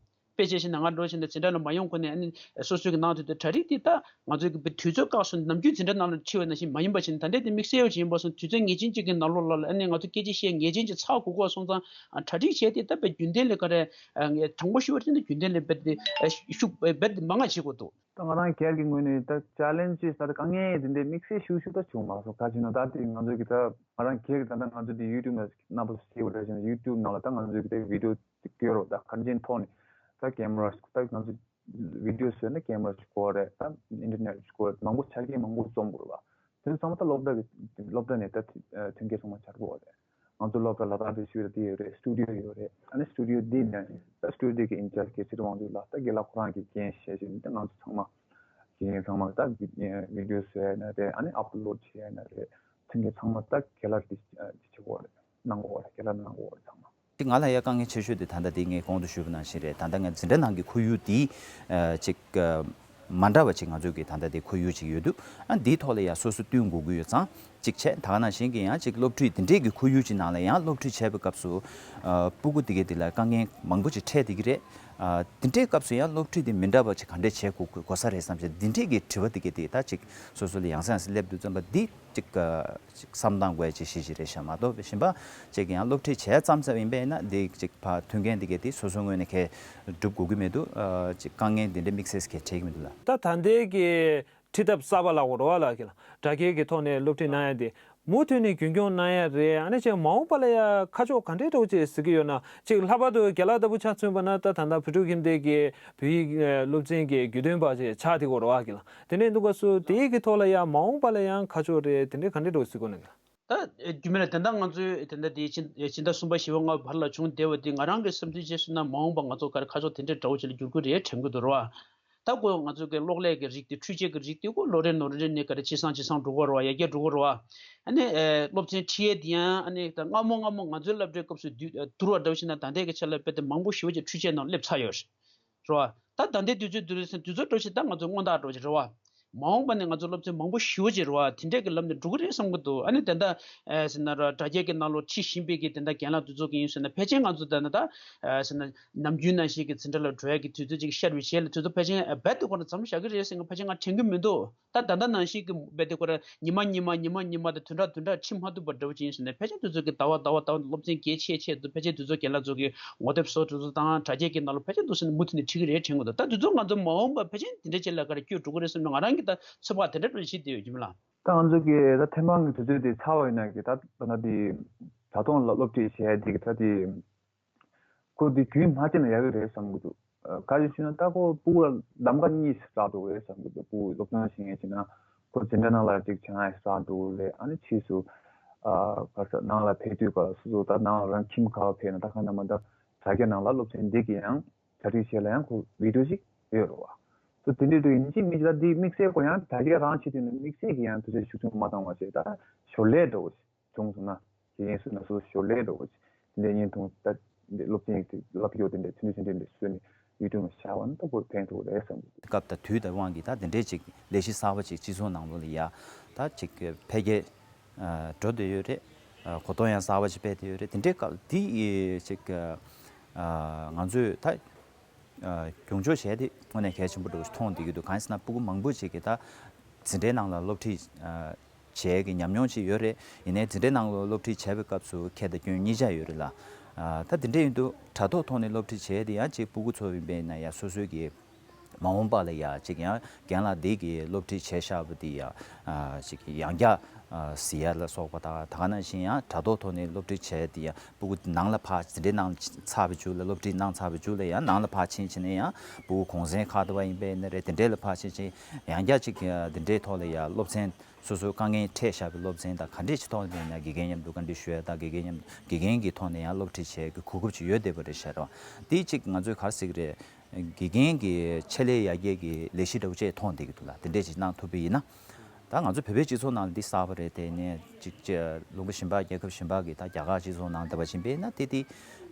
དཔེ་ཆ་ཞིག་ནང་ང་འགྲོ་བཞིན་དུ་འཛིན་གྲྭ་ལ་མ་ཡོང་གོང་ནས་ཨ་ནི་སོ་སོའི་གི་ནང་དུ་དེ་གྲ་སྒྲིག་དེ་ད་ང་ཚོའི་གི་དུས་ཚོད་བཀག་སོང་ནམ་རྒྱུན་འཛིན་གྲྭ་ནང་ལ་ཁྲིད་པ་ནང་བཞིན་མ་ཡིན་པ་བཞིན་ད་ལྟའི་དེ་དམིགས་བསལ་ཡོད་ཅིག་ཡིན་པ་སོང་དུས་ཚོད་ངེས་ཅན་ཅིག་གི་ནང་ལོགས་ལ་ཨ་ནི་ང་ཚོ་སྐད་ཆ་བཤད་ངེས་ཅན་ཅིག་ཚར་དགོས་གོ་སོང་ཙང་གྲ་སྒྲིག་བྱས་ཏེ་ད་དཔེ་རྒྱུན་ལྡན་ལས་ཀ་རེད། དྲང་པོ་ཞུ་བ་དེ་ནི་རྒྱུན་ལྡན་ལས་རྦད་དེ་ཤུགས་རྦད་དེ་མང་ང་བྱེད་དགོས་འདུག་ད་ང་རང་སྒེར་གྱི་ངོས་ནས་ད་ཅ་ལེན་ཇི་ད་དཀའ་ངལ་དེ་འདྲའི་དམིགས་བསལ་ཤུགས་ཤུགས་ད་བྱུང་མ་སོང་ག་ཅི་ན་ད་དེ་ང་ཚོ་གི་ད་ང་རང་སྒེར་གྱི་ད་ད་ང་ཚོ་དེ་ཡུ་ཊུབ་ནང་རྣམ་པ་ཤེས་དགོས་རེད་ཅེ་ན་ཡུ་ཊུབ་ནང་ལ་ད་ང་ཚོ་གི་ད་བི་ཌི་ཡོ་དེ་སྐྱོར་རོགས་ད་ག་རེ་ཅན་ཐོག་ནས་ད་ཀེམ་ར་ད་ང་ཚོ་བི་ཌི་ཡོ་བཟོས་ན་ཀེམ་ར་ཞིག་དགོས་རེད། ད་ཨིན་ཊར་ནེཊ་ཞིག་དགོས་རེད། མང་པོ་ཆ་རྐྱེན་མང་པོ་འཛོམས་དགོས་རེད་བ། དེ་ཚོ་ཚང་མ་ད་སློབ་གྲྭ་གི་སློབ་གྲྭ་ནས་ད་མཐུན་རྐྱེན་ཚང་མ་སྦྱར་དགོས་རེད། ང་ཚོ་སློབ་གྲྭ་ལ་དྭགས་སྡེ་ཆོས་ར་དེ་ཡོད་རེད། སི་ཊུ་ཌི་ཡོ་ཡོད་རེད། ཨ་ནི་སི་ཊུ་ཌི་ཡོ་འདི་ནས་ད་སི་ཊུ་ཌི་ཡོ་གི་ཨིན་ཅར་ཇི་རྒྱལ་སྲས་དབང་འདུས་ལགས་ད་རྒན་ལགས་ཁོ་རང་གིས་འགན་བཞེས་བཞིན་ད་ང་ཚོ་ཚང་མ་རྒན་ཚང་མ་ད་བི་ཌི་ཡོ་བཟོ་ཡ་ན་རེད། ཨ་ནི་ཨབ་ལོཌ་བྱེད་ཡ་ན་རེད། མཐུན་རྐྱེན་ཚང་མ་ད་རྒན་ལགས་འདི་འདི་བྱེད་དགོས་རེད། གནང་དགོས་རེད། རྒན་ལགས་གནང་དགོས་རེད་ཚང་མ། དེ་ང་ལ་ཡ་དཀའ་ངལ་ཆེ་ཤོས་དེ་ད་ལྟ་དེ་ངས་གོང་དུ་ཞུས་པ་ནང་བཞིན་རེད། ད་ལྟ་ངས་འཛིན་གྲྭ་ནང་གི་ཁོར་ཡུག་དེ་ཅིག་མ་འདྲ་བ་ཅིག་ང་ཚོ་གི་ད་ལྟ་དེ་ཁོར་ཡུག་ཅིག་ཡོད་དུས་ཨ་འདིའི་ཐོག་ལ་ཡ་སོ་སོ་བསྟུན་དགོས་ཀྱི་ཡོད་ཙང་ཅིག་བྱས། ད་ག་ནང་བཞིན་གྱི་ཡང་ཅིག་སློབ་ཁྲིད་དེ་འདྲས་ཀྱི་ཁོར་ཡུག་ཅིག་ནང་ལ་ཡང་སློབ་ཁྲིད་བྱས་པའི་སྐབས་སུ་ཨ་སྤུ་གུ་དེ་གའི་དེ་ལ་དཀའ་ངལ་མང་པོ་ཅིག་འཕྲད་བསྡད་ཀྱི་རེད། ཨ་དེ་འདྲའི་སྐབས་སུ་ཡང་སློབ་ཁྲིད་དེ་མི་འདྲ་བ་ཅིག་ག་འདྲས་བྱེད་དགོས་དགོས་ས་རེད་བསམ་བྱས། དེ་འདྲས་ཀྱི་དྲི་བ་དེ་གའི་དེ་ད་ཅིག་སོ་སོ་ལ་ཡང་སེ་ཡང་སེ་སླེབས་དུས་ཙམ་པ་འདི་ཅིག་ཅིག་བསམ་བཏང་དགོས་ཅིག་གཞི་ཅིག་རེད་ཤག་མ་གཏོགས་པའི་གཞན་པ་ཅིག་ཡང་སློབ་ཁྲིད་བྱས་ཙམ་ཙམ་ཡིན་པས་ན་འདི་ཅིག་ཕར་མཐུན་རྐྱེན་འདི་གས་དེ་སོ་སོའི་ངོས་ནས་གས་སྒྲུབ་དགོས་ཀྱི་མི་འདུག་ཨ་ཅིག་དཀའ་ངལ་འདི་འདྲའི་དམིགས་བསལ་གས་འཕྲད་ཀྱི་མི་འདུག་ལ། ད་ད་ལྟའི་གི་ཁྲིད་ཐབས་གསར་པ་ལ་འོ་རོ་བ་ལ་གི་ལ་དྲ་རྒྱའི་གི་ཐོག་ནས་སློབ་ཁྲིད་གནང་ཡ་དེ་མུ་མཐུད་ནས་རྒྱུན་འཁྱོངས་གནང་ཡ་རེད། ཨ་ནི་ཅིག་མ་འོངས་པ་ལ་ཡ་ཁ་ཕྱོགས་ག་འདྲའི་འདྲ་བོ་ཅིག་གཟིགས་ཀྱི་ཡོད་ན། ཅིག་ལྷག་པར་དུ་རྒན་ལགས་ལྟ་བུ་ཆ་མཚོན་པ་ན་ད་ད་ལྟ་བོད་ཕྲུག་ཁྱིམ་སྡེ་གི་བོད་ཡིག་སློབ་ཚན་གྱི་རྒྱུན་གཏན་པ་ཅིག་ཆགས་བསྡད་ཀྱི་ཡོད་རེད་བ་གི་ལ། དེ་ནས་འདུག་ག་སུ་དེའི་གི་ཐོག་ལ་ཡང་མ་འོངས་པ་ལ་ཡང་ཁ་ཕྱོགས་རེད་དེ་འདྲའི་ག་འདྲའི་འགྲོ་སྲིད་གོ་ནི་གི། ད་རྒྱུ་མེད་ལ་དེ་འདྲ་ང་ཚོའི་དེ་འདྲ་དེ་ཕྱི་ཕྱི་ཟླ་གསུམ་པ་བཞི་པ་ལྔ་བར་ལ་བྱུང་བསྡད་པ་དེ་ང་རང་གི་བསམ་ཚུལ་བྱས་སོང་ན་མ་འོངས་པ་ང་ཚོ་ག་རེ་ཁ་ཕྱོགས་དེ་འདྲའི་འདྲ་བོ་ཅིག་ལ་འགྱུར་གི་རེད་དྲན་གི་འདུག་རེད་བ། ད་ཁོ་ང་ཚོ་གི་གློག་ཀླད་ཀྱི་རིགས་དེ་འཕྲུལ་ཆས་ཀྱི་རིགས་དེ་ཁོ་ལོ་རེ་ལོ་རེ་ནས་ག་རེ་ཇེ་བཟང་ཇེ་བཟང་འགྲོ་གི་རེད་བ། ཡར་རྒྱས་འགྲོ་གི་རེད་བ། ཨ་ནི་སློབ་ཚན་ཁྲིད་ཡས་དེ་ཡང་ཨ་ནི་ད་སྔ་མོ་སྔ་མོ་ང་ཚོའི་སློབ་གྲྭའི་སྐབས་སུ་བསྡུར་བ་འདྲ་བོ་ཞིག་ན་ད་ལྟའི་གི་ཆ་ལ་དཔེ་དེ་མང་པོ་ཞེ་པོ་ཅིག་འཕྲུལ་ཆས་ནང་སླེབས་ཚར་ཡོད་རེད། རེད་བ། ད་ད་ལྟའི་དུས་ཚོད་འདི་རེད་ཟེར་དུས་ཚོད་འགྲོ་ཞིག་ད་ང་ཚོ་སྔོན་ཐག་འགྲོ་ཞིག་རེད་བ། མ་འོངས་པ་ནས་ང་ཚོ་སློབ་ཚན་མང་པོ་ཞེ་པོ་ཅིག་རེད་བ། དེ་འདྲས་ཀྱི་ལམ་ནས་འགྲོ་གི་རེད་བསམ་གྱི་འདུག་ཨ་ནི་དེ་འདྲ་ཨེ་ཟེར་ན་ར་དྲ་རྒྱའི་གི་ནང་ལོགས་ཁྲིད་བཞིན་པའི་གི་དེ་འདྲ་རྒན་ལགས་དེ་ཚོ་གི་ཡིན་ཟེར་ན། ཕལ་ཆེར་ང་ཚོ་ད་ན་ད་ཨེ་ཟེར་ན་ནམ་རྒྱུན་ནང་བཞིན་གྱི་འཛིན་གྲྭ་ལ་འགྲོ་ཡ་གི་དུས་ཚོད་ཅིག་ཤར་བའི་རྗེས་ལ་དུས་ཚོད་ཕལ་ཆེར་ཨེ་རྦད་དེ་ཁོ་ན་མཚམས་བཞག་གི་རེད་ཟེར་མཁན་ཕལ་ཆེར་ང་དྲན་གྱི་མི་འདུག་ད་ད་ལྟ་ནང་བཞིན་གྱི་རྦད་དེ་ཁོ་ར་ཉི་མ་ཉི་མ་ཉི་མ་ཉི་མ་དང་བདུན་ཕྲག་བདུན་ཕྲག་ཁྲིད་མ་ཐུབ་པ་འདྲ་བོ་ཅིག་ཡིན་ཟེར་ན། ཕལ་ཆེར་དུས་ཚོད་ཀྱི་ཟླ་བ་ཟླ་བ་ཟླ་བ་སློབ་ཚན་རྒྱས་ཆེ་ཆེ་དུས་ཕལ་ཆེར་དུས་ཚོད་རྒན་ལགས་ཚོ་གི་ངོ་དེབ་བཟོ་དུས་ཚོད་དང་དྲ་རྒྱའི་གི་ནང་ལོགས་ཕལ་ཆེར་དུས་ཚོད་མུ་མཐུད་ནས་ཁྲིད་ཀྱི་རེད་དྲན་གྱི་འདུག་ད་དུས་ཚོད་ང་ཚོ་མ་འོངས་པ་ཕལ་ཆེར་དེ་འདྲ་ཅིག་ལ་ག་རེ་བསྐྱོད་འགྲོ་གི་རེད་བསམ་ནས་ང་རང་གི་ད་ཚོད་དཔག་དེ་འདྲ་འདྲ་བྱེད་བསྡད་ཡོད་ཀྱི་མི་ལ། ད་ང་ཚོ་གི་ད་ཐེངས་མང་གི་དུས་ཚོད་དེ་ཚར་བ་ཡིན་ན་གི་ད་ད་ལྟ་དེ་དྲ་ཐོག་ལ་སློབ་ཁྲིད་བྱས་དེ་གི་ད་དེ་ཁོ་དེ་རྒྱུན་མ་བཅད་ན་ཡག་གི་རེད་བསམ་གི་འདུག་ག་རེ་ཞུས་ན་ད་ཁོ་སྤུ་གུ་ལ་གདམ་ག་གཉིས་ཤིག་བསགས་འགྲོ་གི་རེད་བསམ་གི་འདུག་སྤུ་གུ་སློབ་སྦྱོང་བྱེད་མཁན་བྱས་ན་ཁོ་འཛིན་གྲྭ་ནང་ལ་ཅིག་བྱེད་མཁན་ཞིག་བསགས་འགྲོ་གི་རེད། ཨ་ནི་ཕྱིས་སུ་ཨ་ག་རེ་ཟེར་ནང་ལ་ཕེབས་དུས་ག་ལ་སོ་སོ་ད་ནང་ལ་རང་ཁྱིམ་ག་པར་ཕེབས་ན་ད་ག་ན་མ་ད་དྲ་རྒྱ་ནང་ལ་སློབ་ཚན་འདི་གི་ཡང་གྲ་སྒྲིག་བྱེད་ལ་ཡང་ཁོ་བི་ཌིའོ་ཞིག་ཡོད་རེད་བ། སོ་དེ་འདྲའི་དུས་ཡིན་གཅིག་མིན་གཅིག་ད་འདི་དམིགས་བསལ་ཁོ་ཡང་དྲ་རྒྱ་རང་བྱེད་དུས་ན་དམིགས་བསལ་གྱི་ཡང་དུས་ཚོད་ཤུགས་ཆུང་མ་བཏང་བ་བྱས་ད་ཞོར་ལས་འགྲོ་བ་ཞིག་བྱུང་སོང་ན་དགེ་རྒན་སུ་ན་སུ་ཞོར་ལས་འགྲོ་བ་ཞིག་དེ་འདྲའི་བརྙན་ཐུང་ད་འདི་སློབ་ཚན་ཡིག་དེ་བསླབ་རྒྱུ་དེ་འདྲའི་ཚུལ་མིན་ཚུལ་མིན་དེ་འདྲའི་བཟོས་ནས་ཡུལ་དུ་མ་བཞག་པ་ན་ད་ཁོ་ཕན་ཐོགས་རེད་བསམ་གྱི། སྐབས་དང་དུས་དང་དབང་གིས་ད་དེ་འདྲའི་ཅིག་ལས་གཞི་གསར་པ་ཅིག་སྤྱི་ཚོགས་ནང་ལོགས་ལ་ཡ་ད་ཅིག་འཕེལ་རྒྱས་ཨ་འགྲོ་བསྡད་ཡོད་རེད། ཨ་གོ་རྟོགས་ཡང་གསར་པ་ཅིག་སྤེལ་བསྡད་ཡོད་རེད། དེ་འདྲའི་སྐབས་འདི་ཡི་ཅིག་ཨ་ང་ཚོས་ད་ཨ་སྐྱོང་ཕྱོགས་བྱས་ཏེ་དངོས་གནས་གལ་ཆེན་པོ་འདྲ་བོ་ཞིག་མཐོང་བསྡད་ཀྱི་འདུག་གང་ཡིན་ཟེར་ན་སྤུ་གུ་མང་པོ་ཅིག་གིས་ད་འཛིན་གྲྭའི་ནང་ལ་སློབ་ཁྲིད་ཨ་བྱས་ཀྱི་ཉམས་མྱོང་ཅིག་ཡོད་རེད། ཡིན་ནའི་འཛིན་གྲྭའི་ནང་ལ་སློབ་ཁྲིད་བྱས་པའི་སྐབས་སུ་ཁེ་དང་སྐྱོན་གཉིས་ཆ་ཡོད་རེད་ལ། ཨ་ད་དེ་འདྲ་ཡིན་དུས་དྲ་ཐོག་ཐོག་ནས་སློབ་ཁྲིད་བྱས་ཏེ་ཡང་ཅིག་སྤུ་གུ་ཚོ་ཡིན་པས་ན་ཡང་སོ་སོའི་གི་མ་འོངས་པ་ལ་ཡང་ཅིག་ཡང་རྒན་ལགས་འདི་གི་སློབ་ཁྲིད་བྱས་བཞག་པ་འདི་ཡང་ཨ་ཅིག་ཡང་བསྐྱར་ཨ་གཟིགས་ཡ་ལ་སོགས་པ་དང་། ད་ག་ནང་བཞིན་ཡང་དྲ་ཐོག་ཐོག་ནས་སློབ་ཁྲིད་བྱས་ཏེ་ཡང་སྤུ་གུ་ནང་ལ་ཕར་འཛིན་གྲྭའི་ནང་ཚར་བའི་མཇུག་ལ་སློབ་ཁྲིད་གནང་ཚར་བའི་མཇུག་ལ་ཡང་ནང་ལ་ཕར་ཕྱིན་ཕྱིན་ནས་ཡང་སྤུ་གུ་གུང་སེང་ཁ་བརྡ་པ་ཡིན་པས་ན་རེད། དེ་འདྲས་ལ་ཕར་ཕྱིན་ཕྱིན་ཡང་བསྐྱར་ཅིག་ཨ་དེ་འདྲའི་ཐོག་ལ་ཡང་སློབ་ཚན་སོ་སོའི་དཀའ་ངལ་འཕྲད་བཞག་པའི་སློབ་ཚན་དང་ག་འདྲས་ཅིག་ཐོག་ནས་ཡང་དགེ་རྒན་མཉམ་དུ་བཀའ་འདྲི་ཞུ་ཡ་དང་དགེ་རྒན་མཉམ་དགེ་རྒན་གྱི་ཐོག་ནས་ཡང་སློབ་ཁྲིད་བྱེད་དགོས་གོ་སྐབས་ཅིག་ཡོད་བསྡད་པ་རེད་ཤག་རེད་བ། དེ་གཅིག་ང་ཚོས་ག་རེ་ཟེར་གི་རེད། དགེ་རྒན་གྱི་ཆེད་ལས་ཡར་རྒྱས་ཀྱི་ལས་གཞི་འདྲ་བོ་ཅིག་མཐོང་བསྡད་ཀྱི་འདུག་ལ། དེ་འདྲས་ཅིག་གནང་ཐུབ་པ་ཡིན་ན། ད་ང་ཚོ་བོད་པའི་སྤྱི་ཚོགས་ནང་ལ་འདི་གསར་པ་རེད། དེ་ནས་ཅིག་ཅིག་ལུང་པ་གཞན་པ་རྒྱལ་ཁབ་གཞན་པ་གི་ད་རྒྱ་གར་སྤྱི་ཚོགས་ནང་བསྡད་པ་ཕྱིན་པས་ན་དེ་དེ་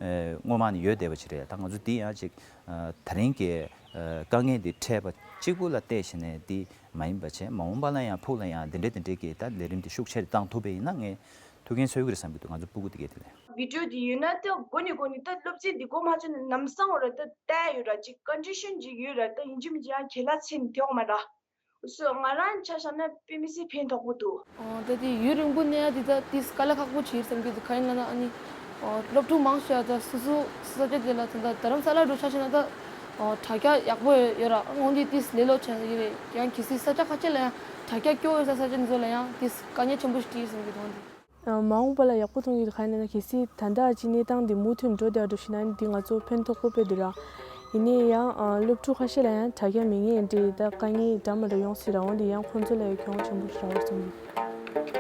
ཨ་སྔོན་མ་ནས་ཡོད་བསྡད་པ་ཅིག་རེད། ད་ང་ཚོ་འདི་ཡང་ཅིག་ཨ་ད་རིང་གི་ཨ་དཀའ་ངལ་འདི་འཕྲད་པ་གཅིག་པུ་ལ་བལྟས་བྱས་ནས་འདི་མ་ཡིན་པ་བྱས་མ་འོངས་པ་ལ་ཡང་ཕུགས་ལ་ཡང་འདི་འདྲའི་འདི་འདྲའི་གི་ད་ལས་རིམ་འདི་ཤུགས་ཆེ་རུ་བཏང་ཐུབ་པ་ཡིན་ན་ངས་ཐུགས་འགན་གསོས་ཀྱི་རེད་བསམ་གྱི་འདུག་ང་ཚོ་སྤུ་གུ་འདི་གས་དེ་ལས། བི་ཌིའོ་འདི་ཡོད་ན་ད་མགོ་ནས་མགོ་ནས་ད་སློབ་ཚན་འདི་མགོ་མ་ཚོས་ན་ལམ་སང་བ་ར་ད་བལྟས་ཡོད་ར་ཅིག་ཀོན་ཌི་ཤན་ཅིག་ཡོད་ར་ད་ཡིན་གཅིག་མིན་གཅིག་ཡང་གལ་ལ་ཚན་དེ་འོག་མ་ར། སོ་ང་རང་ཆ་བཞག་ན་དཔེ་མི་སྲིད་ཕན་ཐོགས་པོ་འདུག་ཨོ་ད་དེ་ཡུན་རིང་པོ་གནས་ཡ་དེ་ད་དེ་དཀའ་ལས་ཁག་པོ་བྱེད་བསམ་གྱི་འདུག་ག་ཡིན་ལབ་ན་ཨ་ནི་ཨོ་སློབ་ཕྲུག་མང་ཤོས་ཡ་ད་སོ་སོ་ས་ཆ་དེ་ལ་ད་ད་རྡ་རམ་ས་ལ་འགྲོ་ཆ་བྱས་ན་ད་ཨོ་དྲ་རྒྱ་ཡག་པོ་ཡོད་ར། འོན་ཏེ་དེ་ལས་སླ་ཆ་ཡི་རེད། ཡང་གལ་སྲིད་ས་ཆ་ཁ་ཤས་ལ་ཡང་དྲ་རྒྱ་སྐྱོ་ཡོད་ས་ས་ཆ་འདི་ཚོ་ལ་ཡང་དེ་དཀའ་ངལ་ཆེན་པོ་ཞིག་འཕྲད་བསམ་གྱི་འདུག་ཨ་ནི། མ་འོངས་པ་ལ་ཡག་པོ་མཐོང་གི་འདུག་ག་ཡིན་ན་གལ་སྲིད་ད་ལྟ་ཅིག་གནས་སྟངས་འདི་མུ་མཐུད་འགྲོ་བསྡད་འགྲོ་ཞིག་ན་འདི་ང་ཚོ་ཕན་ཐོགས་པོ་དཔེ་འདུག་ར། ཡིན་ནའི་ཡང་ཨ་སློབ་ཕྲུག་ཁ་ཤས་ལ་ཡང་དྲ་རྒྱ་མེད་མཁན་འདྲའི་ད་དཀའ་ངལ་འདྲ་མི་འདྲ་ཡོང་སྲིད་ར། འོན་ཏེ་ཡང་ཁོང་ཚོ་ལ་ཡང་གྱོང་ཆེན་པོ་ཞིག་རག་པར་བསམ་གྱི།